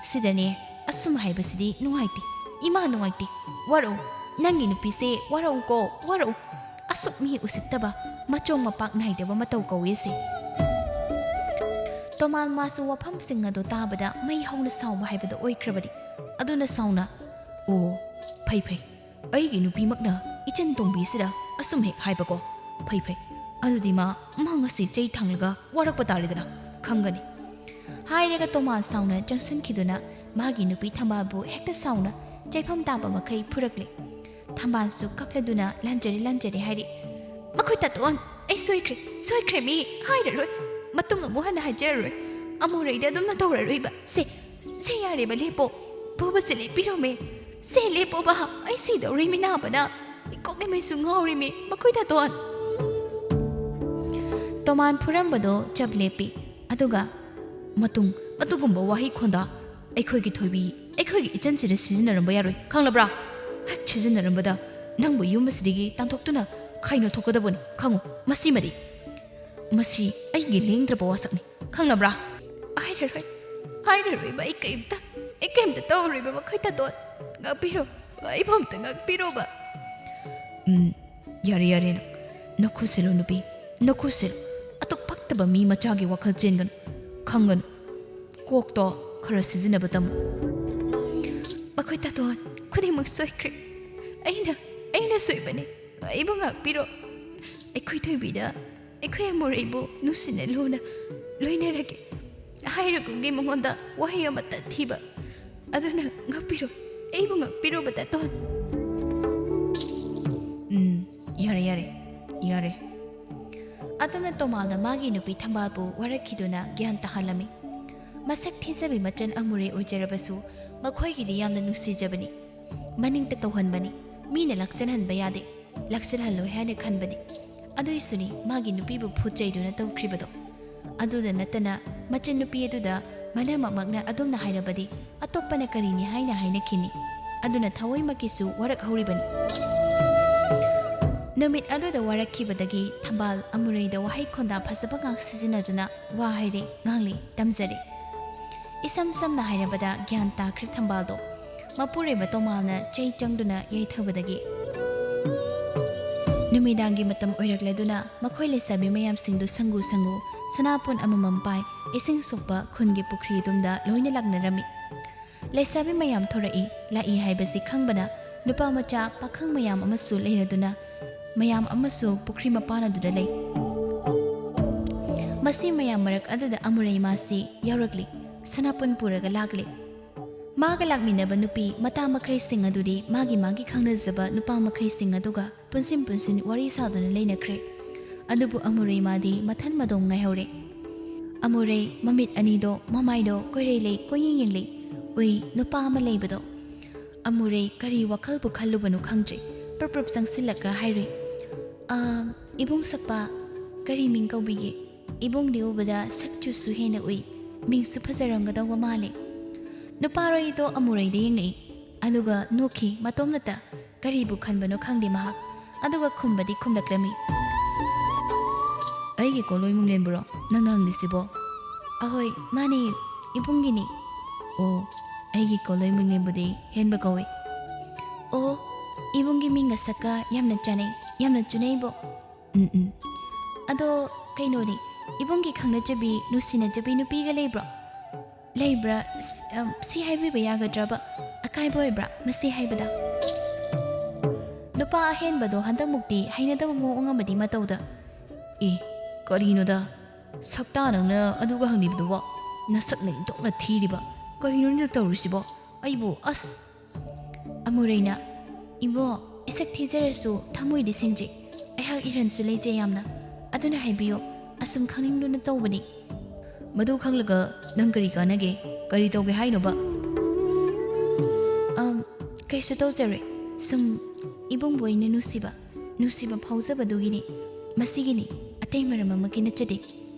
ꯁꯤꯗꯅꯦ ꯑꯁꯨꯝ ꯍꯥꯏꯕꯁꯤꯗꯤ ꯅꯨꯡꯉꯥꯏꯇꯦ꯫ ꯏꯃꯥ ꯅꯨꯡꯉꯥꯏꯇꯦ꯫ ꯋꯥꯔꯛꯎ꯫ ꯅꯪꯒꯤ ꯅꯨꯄꯤꯁꯦ ꯋꯥꯔꯛꯎꯀꯣ, ꯋꯥꯔꯛꯎ꯫ ꯑꯁꯨꯛ ꯃꯤ ꯎꯁꯤꯠꯇꯕ, ꯃꯆꯣꯡ ꯃꯄꯥꯛ ꯅꯥꯏꯗꯕ ꯃꯇꯧ ꯀꯧꯏ ꯁꯤ꯫" ꯇꯣꯃꯥꯜ ꯃꯥꯁꯨ ꯋꯥꯐꯝꯁꯤꯡ ꯑꯗꯨ ꯇꯥꯕꯗ ꯃꯩ ꯍꯧꯅ ꯁꯥꯎꯕ ꯍꯥꯏꯕꯗꯨ ꯑꯣꯏꯈ꯭ꯔꯕꯅꯤ꯫ ꯑꯗꯨꯅ ꯁꯥꯎꯅ, "ꯑꯣ, ꯐꯩ, ꯐꯩ꯫ ꯑꯩꯒꯤ ꯅꯨꯄꯤꯃꯛꯅ ꯏꯆꯟ ꯇꯣꯝꯕꯤꯁꯤꯗ ꯑꯁꯨꯝ ꯍꯦꯛ ꯍꯥꯏꯕꯀꯣ꯫ ꯐꯩ, ꯐꯩ꯫ ꯑꯗꯨꯗꯤ ꯃꯥ, ꯃꯥ ꯉꯁꯤ ꯆꯩ ꯊꯥꯡꯂꯒ ꯋꯥꯔꯛꯄ ꯇꯥꯔꯦꯗꯅ꯫ ꯈꯪꯒꯅꯤ꯫" ꯍꯥꯏꯔꯒ ꯇꯣꯃꯥꯜ ꯁꯥꯎꯅ ꯆꯪꯁꯤꯟꯈꯤꯗꯨꯅ ꯃꯥꯒꯤ ꯅꯨꯄꯤ ꯊꯝꯕꯥꯜꯕꯨ ꯍꯦꯛꯇ ꯁꯥꯎꯅ ꯆꯩꯐꯝ ꯇꯥꯕ ꯃꯈꯩ ꯐꯨꯔꯛꯂꯦ꯫ ꯊꯝꯕꯥꯜꯁꯨ ꯀꯞꯂꯗꯨꯅ ꯂꯟꯖꯔꯦ, ꯂꯟꯖꯔꯦ ꯍꯥꯏꯔꯤ꯫ "ꯃꯈꯣꯏ ꯇꯥꯇꯣꯟ, ꯑꯩ ꯁꯣꯏꯈ꯭ꯔꯦ, ꯁꯣꯏꯈ꯭ꯔꯦ ꯃꯤ, ꯍꯥꯏꯔꯔꯣꯏ꯫ ꯃꯇꯨꯡ ꯑꯃꯨꯛ ꯍꯟꯅ ꯍꯥꯏꯖꯔꯔꯣꯏ꯫ ꯑꯃꯨꯔꯩꯗ ꯑꯗꯨꯝꯅ ꯇꯧꯔꯔꯣꯏꯕ꯫ ꯁꯦ, ꯁꯦ ꯌꯥꯔꯦꯕ, ꯂꯦꯞꯄꯣ꯫ ꯐꯨꯕꯁꯦ ꯂꯦꯞꯄꯤꯔꯣꯃꯦ꯫ "ꯁꯦ ꯂꯦꯞꯄꯣꯕ, ꯑꯩ ꯁꯤꯗꯧꯔꯦ ꯃꯤ ꯅꯥꯕꯅ, ꯑꯩ ꯀꯣꯛ ꯂꯩꯃꯩꯁꯨ ꯉꯥꯎꯔꯦꯃꯤ, ꯃꯈꯣꯏ ꯇꯥꯇꯣꯟ!" ꯇꯣꯃꯥꯟ ꯐꯨꯔꯝꯕꯗꯣ ꯆꯞ ꯂꯦꯞꯄꯤ꯫ ꯑꯗꯨꯒ, "ꯃꯇꯨꯡ ꯑꯗꯨꯒꯨꯝꯕ ꯋꯥꯍꯩ ꯈꯣꯟꯗꯥ ꯑꯩꯈꯣꯏꯒꯤ ꯊꯣꯏꯕꯤ, ꯑꯩꯈꯣꯏꯒꯤ ꯏꯆꯟꯁꯤꯗ ꯁꯤꯖꯤꯟꯅꯔꯝꯕ ꯌꯥꯔꯣꯏ, ꯈꯪꯂꯕ꯭ꯔꯥ? ꯍꯦꯛ ꯁꯤꯖꯤꯟꯅꯔꯝꯕꯗ ꯅꯪꯕꯨ ꯌꯨꯝ ꯑꯁꯤꯗꯒꯤ ꯇꯥꯟꯊꯣꯛꯇꯨꯅ ꯈꯥꯏꯅ ꯊꯣꯛꯀꯗꯕꯅꯤ, ꯈꯪꯉꯨ꯫ ꯃꯁꯤꯃꯗꯤ, ꯃꯁꯤ ꯑꯩꯒꯤ ꯂꯦꯡꯗ꯭ꯔꯕ ꯋꯥꯁꯛꯅꯤ, ꯈꯪꯂꯕ꯭ꯔꯥ?" "ꯍꯥꯏꯔꯔꯣꯏ, ꯍꯥꯏꯔꯔꯣꯏꯕ, ꯑꯩ ꯀꯔꯤꯝꯇ, ꯑꯩ ꯀꯔꯤꯝꯇ ꯇꯧꯔꯔꯣꯏꯕ, ꯃꯈꯣꯏ ꯇꯥꯇꯣꯟ꯫ ꯉꯥꯛꯄꯤꯔꯣ, ꯑꯩꯕꯨ ꯑꯝꯇ ꯉꯥꯛꯄꯤꯔꯣꯕ꯫" "ꯎꯝ, ꯌꯥꯔꯦ, ꯌꯥꯔꯦ, ꯅꯪ ꯅꯈꯨꯠ ꯁꯤꯜꯂꯨ ꯅꯨꯄꯤ, ꯅꯈꯨꯠ ꯁꯤꯜꯂꯨ꯫ ꯑꯗꯨꯛ ꯄꯛꯇꯕ ꯃꯤ ꯃꯆꯥꯒꯤ ꯋꯥꯈꯜ ꯆꯦꯟꯒꯅꯨ, ꯈꯪꯒꯅꯨ꯫ ꯀꯣꯛꯇꯣ ꯈꯔ ꯁꯤꯖꯤꯟꯅꯕ ꯇꯝꯃꯨ꯫" "ꯃꯈꯣꯏ ꯇꯥꯇꯣꯟ, ꯈꯨꯗꯤꯡꯃꯛ ꯁꯣꯏꯈ꯭ꯔꯦ꯫ ꯑꯩꯅ, ꯑꯩꯅ ꯁꯣꯏꯕꯅꯤ꯫ ꯑꯩꯕꯨ ꯉꯥꯛꯄꯤꯔꯣ꯫ ꯑꯩꯈꯣꯏ ꯊꯣꯏꯕꯤꯗ, ꯑꯩꯈꯣꯏ ꯑꯃꯨꯔꯩꯕꯨ ꯅꯨꯡꯁꯤꯅ ꯂꯨꯅ ꯂꯣꯏꯅꯔꯒꯦ ꯍꯥꯏꯔꯒꯨꯝꯒꯦ ꯃꯉꯣꯟꯗ ꯋꯥꯍꯩ ꯑꯃꯠꯇ ꯊꯤꯕ꯫ ꯑꯗꯨꯅ ꯉꯥꯛꯄꯤꯔꯣ, ꯑꯩꯕꯨ ꯉꯥꯛꯄꯤꯔꯣꯕ ꯇꯥꯇꯣꯟ꯫" "ꯎꯝ, ꯌꯥꯔꯦ, ꯌꯥꯔꯦ, ꯌꯥꯔꯦ꯫" ꯑꯗꯨꯅ ꯇꯣꯃꯥꯜꯅ ꯃꯥꯒꯤ ꯅꯨꯄꯤ ꯊꯝꯕꯥꯜꯕꯨ ꯋꯥꯔꯛꯈꯤꯗꯨꯅ ꯒ꯭ꯌꯥꯟ ꯇꯥꯍꯜꯂꯝꯃꯤ꯫ ꯃꯁꯛ ꯊꯤꯖꯕꯤ ꯃꯆꯟ ꯑꯃꯨꯔꯩ ꯑꯣꯏꯖꯔꯕꯁꯨ ꯃꯈꯣꯏꯒꯤꯗꯤ ꯌꯥꯝꯅ ꯅꯨꯡꯁꯤꯖꯕꯅꯤ꯫ ꯃꯅꯤꯡꯇ ꯇꯧꯍꯟꯕꯅꯤ꯫ ꯃꯤꯅ ꯂꯥꯛꯆꯜꯍꯟꯕ ꯌꯥꯗꯦ꯫ ꯂꯥꯛꯆꯜꯍꯜꯂꯣꯏ ꯍꯥꯏꯅ ꯈꯟꯕꯅꯤ꯫ ꯑꯗꯨꯏꯁꯨꯅꯤ ꯃꯥꯒꯤ ꯅꯨꯄꯤꯕꯨ ꯐꯨꯠ ꯆꯩꯗꯨꯅ ꯇꯧꯈ꯭ꯔꯤꯕꯗꯣ꯫ ꯑꯗꯨꯗ ꯅꯠꯇꯅ ꯃꯆꯟꯅꯨꯄꯤ ꯑꯗꯨꯗ ꯃꯅꯝꯃꯛꯅ ꯑꯗꯨꯝꯅ ꯍꯥꯏꯔꯕꯗꯤ ꯑꯇꯣꯞꯄꯅ ꯀꯔꯤꯅꯤ ꯍꯥꯏꯅ ꯍꯥꯏꯅꯈꯤꯅꯤ꯫ ꯑꯗꯨꯅ ꯊꯑꯣꯏꯃꯛꯀꯤꯁꯨ ꯋꯥꯔꯛꯍꯧꯔꯤꯕꯅꯤ꯫ ꯅꯨꯃꯤꯠ ꯑꯗꯨꯗ ꯋꯥꯔꯛꯈꯤꯕꯗꯒꯤ ꯊꯝꯕꯥꯜ ꯑꯃꯨꯔꯩꯗ ꯋꯥꯍꯩ ꯈꯣꯟꯗꯥ ꯐꯖꯕ ꯉꯥꯛ ꯁꯤꯖꯤꯟꯅꯗꯨꯅ ꯋꯥ ꯍꯥꯏꯔꯦ, ꯉꯥꯡꯂꯦ, ꯇꯝꯖꯔꯦ꯫ ꯏꯁꯝ ꯁꯝꯅ ꯍꯥꯏꯔꯕꯗ ꯒ꯭ꯌꯥꯟ ꯇꯥꯈ꯭ꯔꯦ ꯊꯝꯕꯥꯜꯗꯣ꯫ ꯃꯄꯨꯔꯣꯏꯕ ꯇꯣꯃꯥꯜꯅ ꯆꯩ ꯆꯪꯗꯨꯅ ꯌꯩꯊꯕꯗꯒꯤ꯫ ꯅꯨꯃꯤꯗꯥꯡꯒꯤ ꯃꯇꯝ ꯑꯣꯏꯔꯛꯂꯗꯨꯅ ꯃꯈꯣꯏ ꯂꯩꯁꯥꯕꯤ ꯃꯌꯥꯝꯁꯤꯡꯗꯨ ꯁꯪꯒꯨ ꯁꯪꯒꯨ ꯁꯅꯥꯄꯨꯟ ꯑꯃꯃꯝ ꯄꯥꯏ ꯏꯁꯤꯡ ꯁꯣꯛꯄ ꯈꯨꯟꯒꯤ ꯄꯨꯈ꯭ꯔꯤ ꯑꯗꯨꯝꯗ ꯂꯣꯏꯅ ꯂꯥꯛꯅꯔꯝꯃꯤ꯫ ꯂꯩꯁꯥꯕꯤ ꯃꯌꯥꯝ ꯊꯣꯔꯛꯏ, ꯂꯥꯛꯏ ꯍꯥꯏꯕꯁꯤ ꯈꯪꯕꯅ ꯅꯨꯄꯥ ꯃꯆꯥ ꯄꯥꯈꯪ ꯃꯌꯥꯝ ꯑꯃꯁꯨ ꯂꯩꯔꯗꯨꯅ ꯃꯌꯥꯝ ꯑꯃꯁꯨ ꯄꯨꯈ꯭ꯔꯤ ꯃꯄꯥꯟ ꯑꯗꯨꯗ ꯂꯩ꯫ ꯃꯁꯤ ꯃꯌꯥꯝ ꯃꯔꯛ ꯑꯗꯨꯗ ꯑꯃꯨꯔꯩ ꯃꯥꯁꯤ ꯌꯥꯎꯔꯛꯂꯤ, ꯁꯅꯥꯄꯨꯟ ꯄꯨꯔꯒ ꯂꯥꯛꯂꯤ꯫ ꯃꯥꯒ ꯂꯥꯛꯃꯤꯟꯅꯕ ꯅꯨꯄꯤ ꯃꯇꯥ ꯃꯈꯩꯁꯤꯡ ꯑꯗꯨꯗꯤ ꯃꯥꯒꯤ ꯃꯥꯒꯤ ꯈꯪꯅꯖꯕ ꯅꯨꯄꯥ ꯃꯈꯩꯁꯤꯡ ꯑꯗꯨꯒ ꯄꯨꯟꯁꯤꯟ ꯄꯨꯟꯁꯤꯟ ꯋꯥꯔꯤ ꯁꯥꯗꯨꯅ ꯂꯩꯅꯈ꯭ꯔꯦ꯫ ꯑꯗꯨꯕꯨ ꯑꯃꯨꯔꯩ ꯃꯥꯗꯤ ꯃꯊꯟ ꯃꯗꯣꯝ ꯉꯥꯏꯍꯧꯔꯦ꯫ ꯑꯃꯨꯔꯩ ꯃꯃꯤꯠ ꯑꯅꯤꯗꯣ, ꯃꯃꯥꯏꯗꯣ ꯀꯣꯏꯔꯩ ꯂꯩ ꯀꯣꯏꯌꯦꯡ ꯌꯦꯡꯂꯤ꯫ ꯎꯏ, ꯅꯨꯄꯥ ꯑꯃ ꯂꯩꯕꯗꯣ꯫ ꯑꯃꯨꯔꯩ ꯀꯔꯤ ꯋꯥꯈꯜꯕꯨ ꯈꯜꯂꯨꯕꯅꯣ ꯈꯪꯗ꯭ꯔꯦ꯫ ꯄ꯭ꯔꯞ ꯄ꯭ꯔꯞ ꯆꯪꯁꯤꯜꯂꯛꯀ ꯍꯥꯏꯔꯨꯏ, "ꯑꯥ, ꯏꯕꯨꯡ ꯁꯛꯄ, ꯀꯔꯤ ꯃꯤꯡ ꯀꯧꯕꯤꯒꯦ? ꯏꯕꯨꯡꯗꯤ ꯎꯕꯗ ꯁꯛꯆꯨꯁꯨ ꯍꯦꯟꯅ ꯎꯏ, ꯃꯤꯡꯁꯨ ꯐꯖꯔꯝꯒꯗꯧꯕ ꯃꯥꯜꯂꯦ"꯫ ꯅꯨꯄꯥꯔꯣꯏꯗꯣ ꯑꯃꯨꯔꯩꯗ ꯌꯦꯡꯉꯛꯏ, ꯑꯗꯨꯒ ꯅꯣꯛꯈꯤ ꯃꯇꯣꯝꯅꯇ꯫ ꯀꯔꯤꯕꯨ ꯈꯟꯕꯅꯣ ꯈꯪꯗꯦ ꯃꯍꯥꯛ, ꯑꯗꯨꯒ ꯈꯨꯝꯕꯗꯤ ꯈꯨꯝꯂꯛꯂꯝꯃꯤ꯫ "ꯑꯩꯒꯤ ꯀꯣꯂꯣꯏ ꯃꯨꯡꯂꯦꯟꯕꯨꯔꯣ ꯅꯪꯅ ꯍꯪꯂꯤꯁꯤꯕꯣ?" "ꯑꯍꯣꯏ, ꯃꯥꯅꯦ, ꯏꯕꯨꯡꯒꯤꯅꯤ"꯫ "ꯑꯣ, ꯑꯩꯒꯤ ꯀꯣꯂꯣꯏ ꯃꯨꯡꯂꯦꯟꯕꯨꯗꯤ ꯍꯦꯟꯕ ꯀꯧꯏ"꯫ "ꯑꯣ, ꯏꯕꯨꯡꯒꯤ ꯃꯤꯡꯒ ꯁꯛꯀ ꯌꯥꯝꯅ ꯆꯥꯅꯩ, ꯌꯥꯝꯅ ꯆꯨꯅꯩꯕꯣ"꯫ "ꯎꯝ, ꯎꯝ"꯫ "ꯑꯗꯣ ꯀꯩꯅꯣꯅꯦ, ꯏꯕꯨꯡꯒꯤ ꯈꯪꯅꯖꯕꯤ, ꯅꯨꯡꯁꯤꯅꯖꯕꯤ ꯅꯨꯄꯤꯒ ꯂꯩꯕ꯭ꯔꯣ?" "ꯂꯩꯕ꯭ꯔꯥ? ꯁ-, ꯑꯝ, ꯁꯤ ꯍꯥꯏꯕꯤꯕ ꯌꯥꯒꯗ꯭ꯔꯕ? ꯑꯀꯥꯏꯕ ꯑꯣꯏꯕ꯭ꯔꯥ ꯃꯁꯤ ꯍꯥꯏꯕꯗ?" ꯅꯨꯄꯥ ꯑꯍꯦꯟꯕꯗꯣ ꯍꯟꯗꯛꯃꯨꯛꯇꯤ ꯍꯩꯅꯗꯕ ꯃꯑꯣꯡ ꯑꯃꯗꯤ ꯃꯇꯧꯗ꯫ "ꯑꯦ, ꯀꯔꯤꯅꯣꯗ? ꯁꯛꯇꯥ ꯅꯪꯅ ꯑꯗꯨꯒ ꯍꯪꯂꯤꯕꯗꯨꯕꯣ? ꯅꯁꯛꯅ ꯏꯟꯊꯣꯛꯅ ꯊꯤꯔꯤꯕ꯫ ꯀꯔꯤꯅꯣꯅꯦ ꯇꯧꯔꯤꯁꯤꯕꯣ? ꯑꯩꯕꯨ ꯑꯁ!" ꯑꯃꯨꯔꯩꯅ, "ꯏꯕꯣ, ꯏꯁꯛ ꯊꯤꯖꯔꯁꯨ ꯊꯃꯣꯏꯗꯤ ꯁꯦꯡꯖꯩ꯫ ꯑꯩꯍꯥꯛ ꯏꯔꯟꯁꯨ ꯂꯩꯖꯩ ꯌꯥꯝꯅ꯫ ꯑꯗꯨꯅ ꯍꯥꯏꯕꯤꯌꯨ, ꯑꯁꯨꯝ ꯈꯪꯅꯤꯡꯗꯨꯅ ꯇꯧꯕꯅꯤ"꯫ "ꯃꯗꯨ ꯈꯪꯂꯒ ꯅꯪ ꯀꯔꯤ ꯀꯥꯟꯅꯒꯦ? ꯀꯔꯤ ꯇꯧꯒꯦ ꯍꯥꯏꯅꯣꯕ?" "ꯑꯝ, ꯀꯩꯁꯨ ꯇꯧꯖꯔꯣꯏ꯫ ꯁꯨꯝ ꯏꯕꯨꯡꯕꯨ ꯑꯩꯅ ꯅꯨꯡꯁꯤꯕ, ꯅꯨꯡꯁꯤꯕ ꯐꯥꯎꯖꯕꯗꯨꯒꯤꯅꯤ꯫ ꯃꯁꯤꯒꯤꯅꯤ, ꯑꯇꯩ ꯃꯔꯝ ꯑꯃꯒꯤ ꯅꯠꯆꯗꯦ"꯫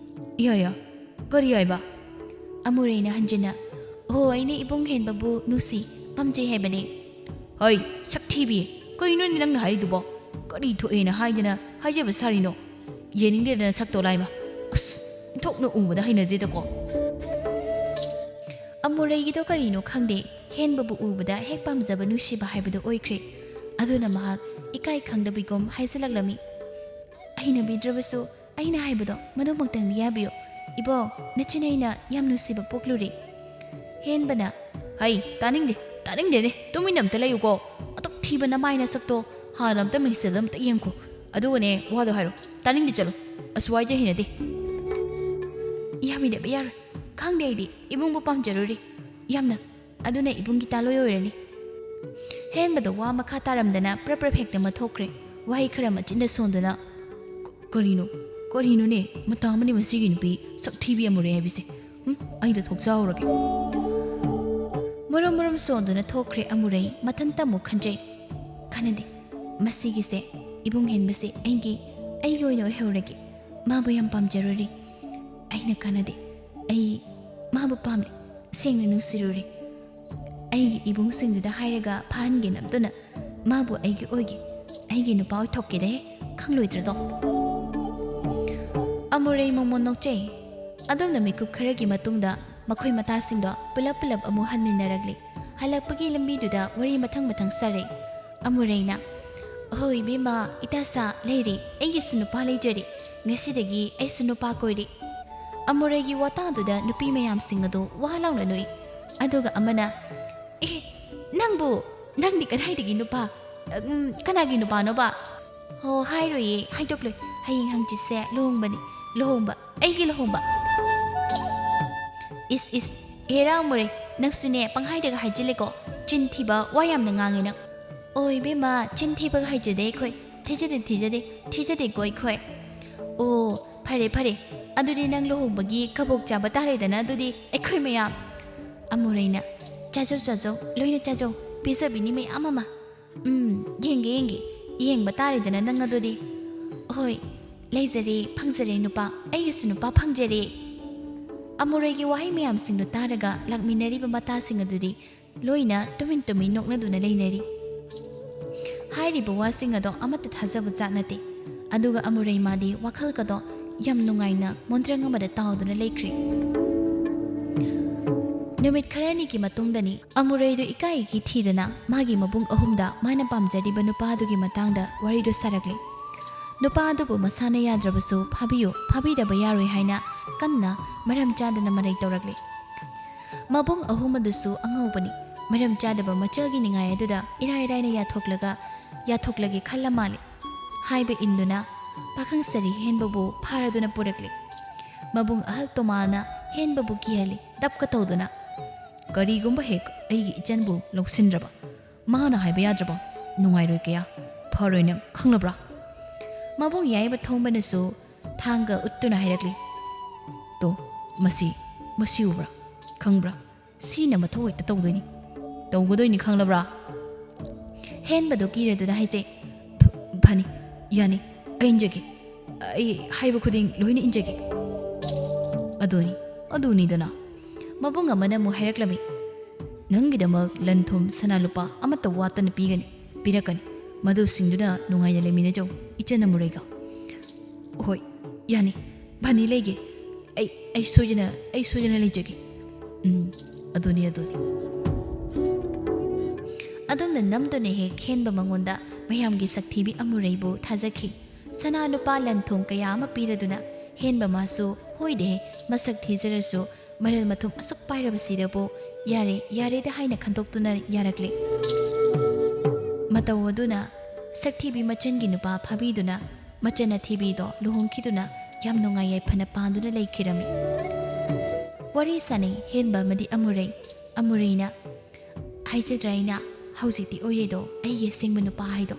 "ꯏꯌꯥ, ꯏꯌꯥ, ꯀꯔꯤ ꯍꯥꯏꯕ?" ꯑꯃꯨꯔꯩꯅ ꯍꯟꯖꯤꯟꯅ, "ꯑꯣ, ꯑꯩꯅ ꯏꯕꯨꯡ ꯍꯦꯟꯕꯕꯨ ꯅꯨꯡꯁꯤ, ꯄꯥꯝꯖꯩ ꯍꯥꯏꯕꯅꯦ"꯫ "ꯍꯩ, ꯁꯛ ꯊꯤꯕꯤ, ꯀꯩꯅꯣꯅꯦ ꯅꯪꯅ ꯍꯥꯏꯔꯤꯗꯨꯕꯣ? ꯀꯔꯤ ꯊꯣꯛꯑꯦꯅ ꯍꯥꯏꯗꯅ ꯍꯥꯏꯖꯕ ꯁꯥꯔꯤꯅꯣ? ꯌꯦꯡꯅꯤꯡꯗꯦꯗ ꯅꯁꯛꯇꯣ ꯂꯥꯏꯃ꯫ ꯑꯁ, ꯊꯣꯛꯅ ꯎꯕꯗ ꯍꯩꯅꯗꯦꯗꯀꯣ"꯫ ꯑꯃꯨꯔꯩꯒꯤꯗꯣ ꯀꯔꯤꯅꯣ ꯈꯪꯗꯦ, ꯍꯦꯟꯕꯕꯨ ꯎꯕꯗ ꯍꯦꯛ ꯄꯥꯝꯖꯕ ꯅꯨꯡꯁꯤꯕ ꯍꯥꯏꯕꯗꯨ ꯑꯣꯏꯈ꯭ꯔꯦ꯫ ꯑꯗꯨꯅ ꯃꯍꯥꯛ ꯏꯀꯥꯏ ꯈꯪꯗꯕꯤꯒꯨꯝ ꯍꯥꯏꯖꯤꯜꯂꯛꯂꯝꯃꯤ, "ꯍꯩꯅꯕꯤꯗ꯭ꯔꯕꯁꯨ ꯑꯩꯅ ꯍꯥꯏꯕꯗꯣ ꯃꯗꯨꯃꯛꯇꯪꯗꯤ ꯌꯥꯕꯤꯌꯨ꯫ ꯏꯕꯣ, ꯅꯆꯤꯟ ꯑꯩꯅ ꯌꯥꯝ ꯅꯨꯡꯁꯤꯕ ꯄꯣꯛꯂꯨꯔꯦ"꯫ ꯍꯦꯟꯕꯅ, "ꯍꯩ, ꯇꯥꯅꯤꯡꯗꯦ, ꯇꯥꯅꯤꯡꯗꯦꯅꯦ, ꯇꯨꯃꯤꯟꯅ ꯑꯝꯇ ꯂꯩꯌꯨꯀꯣ꯫ ꯑꯗꯨꯛ ꯊꯤꯕ ꯅꯃꯥꯏ ꯅꯁꯛꯇꯣ ꯍꯥꯟꯅ ꯑꯝꯇ ꯃꯤꯡꯁꯦꯜꯗ ꯑꯝꯇ ꯌꯦꯡꯈꯣ꯫ ꯑꯗꯨꯒꯅꯦ, ꯋꯥꯗꯣ ꯍꯥꯏꯔꯣ꯫ ꯇꯥꯅꯤꯡꯗꯦ, ꯆꯠꯂꯣ꯫ ꯑꯁ꯭ꯋꯥꯏꯗ ꯍꯩꯅꯗꯦ"꯫ ꯌꯥꯕꯤꯗꯕ ꯌꯥꯔꯣꯏ꯫ ꯈꯪꯗꯦ, ꯑꯩꯗꯤ ꯏꯕꯨꯡꯕꯨ ꯄꯥꯝꯖꯔꯨꯔꯦ ꯌꯥꯝꯅ꯫ ꯑꯗꯨꯅ ꯏꯕꯨꯡꯒꯤ ꯇꯥꯂꯣꯏ ꯑꯣꯏꯔꯅꯤ꯫ ꯍꯦꯟꯕꯗ ꯋꯥ ꯃꯈꯥ ꯇꯥꯔꯝꯗꯅ ꯄ꯭ꯔꯞ ꯄ꯭ꯔꯞ ꯍꯦꯛꯇ ꯃꯠꯊꯣꯛꯈ꯭ꯔꯦ꯫ ꯋꯥꯍꯩ ꯈꯔ ꯃꯆꯤꯟꯗ ꯁꯣꯟꯗꯨꯅ, "ꯀ-, ꯀꯔꯤꯅꯣ? ꯀꯔꯤꯅꯣꯅꯦ? ꯃꯇꯥ ꯑꯃꯅꯤ ꯃꯁꯤꯒꯤ ꯅꯨꯄꯤ ꯁꯛ ꯊꯤꯕꯤ ꯑꯃꯨꯔꯩ ꯍꯥꯏꯕꯁꯦ꯫ ꯍꯨꯝ, ꯑꯩꯗ ꯊꯣꯛꯆꯍꯧꯔꯒꯦ"꯫ ꯃꯨꯔꯨꯝ ꯃꯨꯔꯨꯝ ꯁꯣꯟꯗꯨꯅ ꯊꯣꯛꯈ꯭ꯔꯦ ꯑꯃꯨꯔꯩ꯫ ꯃꯊꯟꯇ ꯑꯃꯨꯛ ꯈꯟꯖꯩ, "ꯀꯥꯟꯅꯗꯦ, ꯃꯁꯤꯒꯤꯁꯦ, ꯏꯕꯨꯡ ꯍꯦꯟꯕꯁꯦ ꯑꯩꯒꯤ, ꯑꯩꯒꯤ ꯑꯣꯏꯅ ꯑꯣꯏꯍꯧꯔꯒꯦ꯫ ꯃꯥꯕꯨ ꯌꯥꯝ ꯄꯥꯝꯖꯔꯨꯔꯦ꯫ ꯑꯩꯅ ꯀꯥꯟꯅꯗꯦ꯫ ꯑꯩ ꯃꯥꯕꯨ ꯄꯥꯝꯂꯦ, ꯁꯦꯡꯅ ꯅꯨꯡꯁꯤꯔꯨꯔꯦ꯫ ꯑꯩꯒꯤ ꯏꯕꯨꯡꯁꯤꯡꯗꯨꯗ ꯍꯥꯏꯔꯒ ꯐꯥꯍꯟꯒꯦ ꯅꯝꯗꯨꯅ ꯃꯥꯕꯨ ꯑꯩꯒꯤ ꯑꯣꯏꯒꯦ, ꯑꯩꯒꯤ ꯅꯨꯄꯥ ꯑꯣꯏꯊꯣꯛꯀꯦꯗꯦ, ꯈꯪꯂꯣꯏꯗ꯭ꯔꯗꯣ?" ꯑꯃꯨꯔꯩ ꯃꯣꯃꯣꯟ ꯅꯣꯛꯆꯩ꯫ ꯑꯗꯨꯝꯅ ꯃꯤꯀꯨꯞ ꯈꯔꯒꯤ ꯃꯇꯨꯡꯗ ꯃꯈꯣꯏ ꯃꯇꯥꯁꯤꯡꯗꯣ ꯄꯨꯂꯞ ꯄꯨꯂꯞ ꯑꯃꯨꯛ ꯍꯟꯃꯤꯟꯅꯔꯛꯂꯤ꯫ ꯍꯜꯂꯛꯄꯒꯤ ꯂꯝꯕꯤꯗꯨꯗ ꯋꯥꯔꯤ ꯃꯊꯪ ꯃꯊꯪ ꯁꯥꯔꯛꯏ꯫ ꯑꯃꯨꯔꯩꯅ, "ꯑꯍꯣ ꯏꯕꯦꯝꯃ, ꯏꯇꯥ ꯁꯥ ꯂꯩꯔꯦ, ꯑꯩꯒꯤꯁꯨ ꯅꯨꯄꯥ ꯂꯩꯖꯔꯦ, ꯉꯁꯤꯗꯒꯤ ꯑꯩꯁꯨ ꯅꯨꯄꯥ ꯀꯣꯏꯔꯦ꯫" ꯑꯃꯨꯔꯩꯒꯤ ꯋꯥꯇꯥꯗꯨꯗ ꯅꯨꯄꯤ ꯃꯌꯥꯝꯁꯤꯡ ꯑꯗꯨ ꯋꯥ ꯂꯥꯎꯅ ꯅꯣꯛꯏ꯫ ꯑꯗꯨꯒ ꯑꯃꯅ, "ꯑꯦ, ꯅꯪꯕꯨ, ꯅꯪꯗꯤ ꯀꯗꯥꯏꯗꯒꯤ ꯅꯨꯄꯥ? ꯎꯝ, ꯀꯅꯥꯒꯤ ꯅꯨꯄꯥꯅꯣꯕ?" "ꯍꯣ, ꯍꯥꯏꯔꯣꯏꯌꯦ, ꯍꯥꯏꯗꯣꯛꯂꯣꯏ꯫ ꯍꯌꯦꯡ ꯍꯪꯆꯤꯠꯁꯦ ꯂꯨꯍꯣꯡꯕꯅꯤ, ꯂꯨꯍꯣꯡꯕ, ꯑꯩꯒꯤ ꯂꯨꯍꯣꯡꯕ꯫" "ꯏꯁ, ꯏꯁ, ꯍꯦꯔꯥ ꯑꯃꯨꯔꯩ, ꯅꯪꯁꯨꯅꯦ ꯄꯪꯍꯥꯏꯗꯒ ꯍꯥꯏꯖꯤꯜꯂꯦꯀꯣ꯫ ꯆꯤꯟ ꯊꯤꯕ ꯋꯥ ꯌꯥꯝꯅ ꯉꯥꯡꯉꯦ ꯅꯪ꯫" "ꯑꯣ ꯏꯕꯦꯝꯃ, ꯆꯤꯟ ꯊꯤꯕꯒ ꯍꯩꯖꯗꯦ ꯑꯩꯈꯣꯏ꯫ ꯊꯤꯖꯗꯦ, ꯊꯤꯖꯗꯦ, ꯊꯤꯖꯗꯦꯀꯣ ꯑꯩꯈꯣꯏ꯫" "ꯑꯣ, ꯐꯔꯦ, ꯐꯔꯦ꯫ ꯑꯗꯨꯗꯤ ꯅꯪ ꯂꯨꯍꯣꯡꯕꯒꯤ ꯀꯕꯣꯛ ꯆꯥꯕ ꯇꯥꯔꯦꯗꯅ ꯑꯗꯨꯗꯤ ꯑꯩꯈꯣꯏ ꯃꯌꯥꯝ꯫" ꯑꯃꯨꯔꯩꯅ, "ꯆꯥꯖꯧ, ꯆꯥꯖꯧ, ꯂꯣꯏꯅ ꯆꯥꯖꯧ꯫ ꯄꯤꯖꯕꯤꯅꯤ ꯃꯌꯥꯝ ꯑꯃ꯫" "ꯎꯝ, ꯌꯦꯡꯒꯦ, ꯌꯦꯡꯒꯦ꯫ ꯌꯦꯡꯕ ꯇꯥꯔꯦꯗꯅ ꯅꯪ ꯑꯗꯨꯗꯤ꯫" "ꯍꯣꯏ, ꯂꯩꯖꯔꯦ, ꯐꯪꯖꯔꯦ ꯅꯨꯄꯥ꯫ ꯑꯩꯒꯤꯁꯨ ꯅꯨꯄꯥ ꯐꯪꯖꯔꯦ꯫" ꯑꯃꯨꯔꯩꯒꯤ ꯋꯥꯍꯩ ꯃꯌꯥꯝꯁꯤꯡꯗꯨ ꯇꯥꯔꯒ ꯂꯥꯛꯃꯤꯟꯅꯔꯤꯕ ꯃꯇꯥꯁꯤꯡ ꯑꯗꯨꯗꯤ ꯂꯣꯏꯅ ꯇꯨꯃꯤꯟ ꯇꯨꯃꯤꯟ ꯅꯣꯛꯅꯗꯨꯅ ꯂꯩꯅꯔꯤ꯫ ꯍꯥꯏꯔꯤꯕ ꯋꯥꯁꯤꯡ ꯑꯗꯣ ꯑꯃꯠꯇ ꯊꯥꯖꯕ ꯖꯥꯠ ꯅꯠꯇꯦ꯫ ꯑꯗꯨꯒ ꯑꯃꯨꯔꯩ ꯃꯥꯗꯤ ꯋꯥꯈꯜꯒꯗꯣ ꯌꯥꯝ ꯅꯨꯡꯉꯥꯏꯅ ꯃꯣꯟꯗ꯭ꯔꯪ ꯑꯃꯗ ꯇꯥꯎꯗꯨꯅ ꯂꯩꯈ꯭ꯔꯦ꯫ ꯅꯨꯃꯤꯠ ꯈꯔꯅꯤꯒꯤ ꯃꯇꯨꯡꯗꯅꯤ꯫ ꯑꯃꯨꯔꯩꯗꯨ ꯏꯀꯥꯏ ꯏꯀꯤ ꯊꯤꯗꯅ ꯃꯥꯒꯤ ꯃꯕꯨꯡ ꯑꯍꯨꯝꯗ ꯃꯥꯅ ꯄꯥꯝꯖꯔꯤꯕ ꯅꯨꯄꯥꯗꯨꯒꯤ ꯃꯇꯥꯡꯗ ꯋꯥꯔꯤꯗꯨ ꯁꯥꯔꯛꯂꯤ꯫ ꯅꯨꯄꯥ ꯑꯗꯨꯕꯨ ꯃꯁꯥꯅ ꯌꯥꯗ꯭ꯔꯕꯁꯨ ꯐꯥꯕꯤꯌꯨ, ꯐꯥꯕꯤꯗꯕ ꯌꯥꯔꯣꯏ ꯍꯥꯏꯅ ꯀꯟꯅ ꯃꯔꯝ ꯆꯥꯗꯅ ꯃꯔꯩ ꯇꯧꯔꯛꯂꯤ꯫ ꯃꯕꯨꯡ ꯑꯍꯨꯝ ꯑꯗꯨꯁꯨ ꯑꯉꯧꯕꯅꯤ꯫ ꯃꯔꯝ ꯆꯥꯗꯕ ꯃꯆꯜꯒꯤ ꯅꯤꯡꯉꯥꯏ ꯑꯗꯨꯗ ꯏꯔꯥꯏ ꯂꯥꯏꯅ ꯌꯥꯊꯣꯛꯂꯒ, ꯌꯥꯊꯣꯛꯂꯒꯦ ꯈꯜꯂ ꯃꯥꯜꯂꯤ꯫ ꯍꯥꯏꯕ ꯏꯟꯗꯨꯅ ꯄꯥꯈꯪ ꯁꯥꯔꯤ ꯍꯦꯟꯕꯕꯨ ꯐꯥꯔꯗꯨꯅ ꯄꯨꯔꯛꯂꯤ꯫ ꯃꯕꯨꯡ ꯑꯍꯜ ꯇꯣꯃꯥꯅ ꯍꯦꯟꯕꯕꯨ ꯀꯤꯍꯜꯂꯤ꯫ ꯗꯞꯀ ꯇꯧꯗꯨꯅ, "ꯀꯔꯤꯒꯨꯝꯕ ꯍꯦꯛ ꯑꯩꯒꯤ ꯏꯆꯟꯕꯨ ꯂꯧꯁꯤꯟꯗ꯭ꯔꯕ, ꯃꯥꯅ ꯍꯥꯏꯕ ꯌꯥꯗ꯭ꯔꯕ, ꯅꯨꯡꯉꯥꯏꯔꯣꯏ ꯀꯌꯥ, ꯐꯔꯣꯏ ꯅꯪ, ꯈꯪꯂꯕ꯭ꯔꯥ?" ꯃꯕꯨꯡ ꯌꯥꯏꯕ ꯊꯣꯡꯕꯅꯁꯨ ꯊꯥꯡꯒ ꯎꯠꯇꯨꯅ ꯍꯥꯏꯔꯛꯂꯤ꯫ "ꯇꯣ, ꯃꯁꯤ, ꯃꯁꯤ ꯎꯕ꯭ꯔꯥ? ꯈꯪꯕ꯭ꯔꯥ? ꯁꯤꯅ ꯃꯊꯧ ꯍꯦꯛꯇ ꯇꯧꯗꯣꯏꯅꯤ꯫ ꯇꯧꯒꯗꯣꯏꯅꯤ, ꯈꯪꯂꯕ꯭ꯔꯥ? ꯍꯦꯟꯕꯗꯣ ꯀꯤꯔꯗꯨꯅ ꯍꯥꯏꯖꯩ꯫ "ꯐ-, ꯐꯅꯤ, ꯌꯥꯅꯤ, ꯑꯩ ꯏꯟꯖꯒꯦ꯫ ꯑꯩ ꯍꯥꯏꯕ ꯈꯨꯗꯤꯡ ꯂꯣꯏꯅ ꯏꯟꯖꯒꯦ"꯫ ꯑꯗꯨꯅꯤ, ꯑꯗꯨꯅꯤꯗꯅ꯫ ꯃꯕꯨꯡ ꯑꯃꯅ ꯑꯃꯨꯛ ꯍꯥꯏꯔꯛꯂꯝꯃꯤ, "ꯅꯪꯒꯤꯗꯃꯛ ꯂꯟ ꯊꯨꯝ ꯁꯅꯥ ꯂꯨꯄꯥ ꯑꯃꯠꯇ ꯋꯥꯠꯇꯅ ꯄꯤꯒꯅꯤ, ꯄꯤꯔꯛꯀꯅꯤ꯫ ꯃꯗꯨꯁꯤꯡꯗꯨꯅ ꯅꯨꯡꯉꯥꯏꯅ ꯂꯩꯃꯤꯟꯅꯖꯧ, ꯏꯆꯟ ꯑꯃꯨꯔꯩꯒ"꯫ "ꯍꯣꯏ, ꯌꯥꯅꯤ, ꯐꯅꯤ, ꯂꯩꯒꯦ꯫ ꯑꯩ, ꯑꯩ ꯁꯣꯏꯗꯅ, ꯑꯩ ꯁꯣꯏꯗꯅ ꯂꯩꯖꯒꯦ"꯫ "ꯎꯝ, ꯑꯗꯨꯅꯤ, ꯑꯗꯨꯅꯤ"꯫ ꯑꯗꯨꯝꯅ ꯅꯝꯗꯨꯅ ꯍꯦꯛ ꯍꯦꯟꯕ ꯃꯉꯣꯟꯗ ꯃꯌꯥꯝꯒꯤ ꯁꯛꯊꯤꯕꯤ ꯑꯃꯨꯔꯩꯕꯨ ꯊꯥꯖꯈꯤ꯫ ꯁꯅꯥ ꯂꯨꯄꯥ ꯂꯟ ꯊꯨꯝ ꯀꯌꯥ ꯑꯃ ꯄꯤꯔꯗꯨꯅ ꯍꯦꯟꯕ ꯃꯥꯁꯨ, ꯍꯣꯏꯗꯦ, ꯃꯁꯛ ꯊꯤꯖꯔꯁꯨ ꯃꯔꯜ ꯃꯊꯨꯝ ꯑꯁꯨꯛ ꯄꯥꯏꯔꯕꯁꯤꯗꯕꯨ ꯌꯥꯔꯦ, ꯌꯥꯔꯦꯗ ꯍꯥꯏꯅ ꯈꯟꯗꯣꯛꯇꯨꯅ ꯌꯥꯔꯛꯂꯦ꯫ ꯃꯇꯧ ꯑꯗꯨꯅ ꯁꯛꯊꯤꯕꯤ ꯃꯆꯟꯒꯤ ꯅꯨꯄꯥ ꯐꯥꯕꯤꯗꯨꯅ ꯃꯆꯟ ꯑꯊꯤꯕꯤꯗꯣ ꯂꯨꯍꯣꯡꯈꯤꯗꯨꯅ ꯌꯥꯝ ꯅꯨꯡꯉꯥꯏ ꯌꯥꯏꯐꯅ ꯄꯥꯟꯗꯨꯅ ꯂꯩꯈꯤꯔꯝꯃꯤ꯫ ꯋꯥꯔꯤ ꯁꯥꯅꯩ ꯍꯦꯟꯕ ꯑꯃꯗꯤ ꯑꯃꯨꯔꯩ꯫ ꯑꯃꯨꯔꯩꯅ, "ꯍꯥꯏꯖꯗ꯭ꯔꯥ ꯑꯩꯅ, ꯍꯧꯖꯤꯛꯇꯤ ꯑꯣꯏꯔꯦꯗꯣ, ꯑꯩꯒꯤ ꯑꯁꯦꯡꯕ ꯅꯨꯄꯥ ꯍꯥꯏꯗꯣ,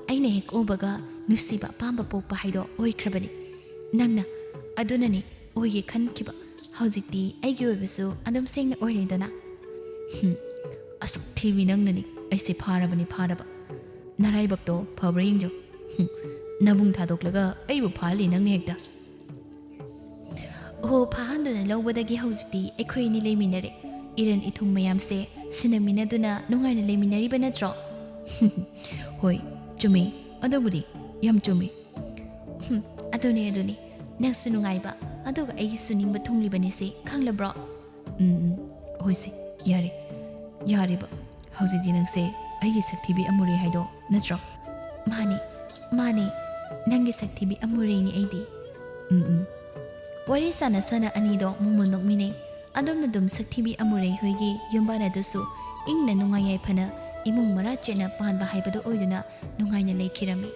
ꯑꯩꯅ ꯍꯦꯛ ꯎꯕꯒ ꯅꯨꯡꯁꯤꯕ ꯑꯄꯥꯝꯕ ꯄꯣꯛꯄ ꯍꯥꯏꯗꯣ ꯑꯣꯏꯈ꯭ꯔꯕꯅꯤ꯫ ꯅꯪꯅ ꯑꯗꯨꯅꯅꯤ ꯑꯣꯏꯒꯦ ꯈꯟꯈꯤꯕ, ꯍꯧꯖꯤꯛꯇꯤ ꯑꯩꯒꯤ ꯑꯣꯏꯕꯁꯨ ꯑꯗꯨꯝ ꯁꯦꯡꯅ ꯑꯣꯏꯔꯦꯗꯅ"꯫ "ꯍꯨꯝ, ꯑꯁꯨꯛ ꯊꯤꯕꯤ ꯅꯪꯅꯅꯤ ꯑꯩꯁꯦ ꯐꯥꯔꯕꯅꯤ, ꯐꯥꯔꯕ꯫ ꯅꯔꯥꯏꯕꯛꯇꯣ ꯐꯕ꯭ꯔꯥ ꯌꯦꯡꯖꯧ꯫ ꯍꯨꯝ, ꯅꯕꯨꯡ ꯊꯥꯗꯣꯛꯂꯒ ꯑꯩꯕꯨ ꯐꯥꯍꯜꯂꯤ ꯅꯪꯅ ꯍꯦꯛꯇ"꯫ "ꯑꯣꯍꯣ, ꯐꯥꯍꯟꯗꯨꯅ ꯂꯧꯕꯗꯒꯤ ꯍꯧꯖꯤꯛꯇꯤ ꯑꯩꯈꯣꯏ ꯑꯅꯤ ꯂꯩꯃꯤꯟꯅꯔꯦ꯫ ꯏꯔꯟ ꯏꯊꯨꯝ ꯃꯌꯥꯝꯁꯦ ꯁꯤꯟꯅꯃꯤꯟꯅꯗꯨꯅ ꯅꯨꯡꯉꯥꯏꯅ ꯂꯩꯃꯤꯟꯅꯔꯤꯕ ꯅꯠꯇ꯭ꯔꯣ?" "ꯍꯣꯏ, ꯆꯨꯝꯃꯤ꯫ ꯑꯗꯨꯕꯨꯗꯤ ꯌꯥꯝ ꯆꯨꯝꯃꯤ"꯫ "ꯍꯨꯝ, ꯑꯗꯨꯅꯤ, ꯑꯗꯨꯅꯤ꯫ ꯅꯪꯁꯨ ꯅꯨꯡꯉꯥꯏꯕ, ꯑꯗꯨꯒ ꯑꯩꯒꯤꯁꯨ ꯅꯤꯡꯕ ꯊꯨꯡꯂꯤꯕꯅꯤꯁꯦ, ꯈꯪꯂꯕ꯭ꯔꯣ?" "ꯎꯝ, ꯎꯝ, ꯍꯣꯏꯁꯦ, ꯌꯥꯔꯦ, ꯌꯥꯔꯦꯕ꯫ ꯍꯧꯖꯤꯛꯇꯤ ꯅꯪꯁꯦ ꯑꯩꯒꯤ ꯁꯛꯊꯤꯕꯤ ꯑꯃꯨꯔꯩ ꯍꯥꯏꯗꯣ ꯅꯠꯇ꯭ꯔꯣ?" "ꯃꯥꯅꯤ, ꯃꯥꯅꯤ, ꯅꯪꯒꯤ ꯁꯛꯊꯤꯕꯤ ꯑꯃꯨꯔꯩꯅꯤ ꯑꯩꯗꯤ"꯫ "ꯎꯝ, ꯎꯝ"꯫ ꯋꯥꯔꯤ ꯁꯥꯟꯅ ꯁꯥꯟꯅ ꯑꯅꯤꯗꯣ ꯃꯨꯛ ꯃꯨꯛ ꯅꯣꯛꯃꯤꯟꯅꯩ꯫ ꯑꯗꯨꯝꯅ ꯑꯗꯨꯝ ꯁꯛꯊꯤꯕꯤ ꯑꯃꯨꯔꯩ ꯍꯣꯏꯒꯤ ꯌꯨꯝꯕꯥꯟ ꯑꯗꯨꯁꯨ ꯏꯪꯅ ꯅꯨꯡꯉꯥꯏ ꯌꯥꯏꯐꯅ ꯏꯃꯨꯡ ꯃꯔꯥ ꯆꯦꯠꯅ ꯄꯥꯟꯕ ꯍꯥꯏꯕꯗꯨ ꯑꯣꯏꯗꯨꯅ ꯅꯨꯡꯉꯥꯏꯅ ꯂꯩꯈꯤꯔꯝꯃꯤ꯫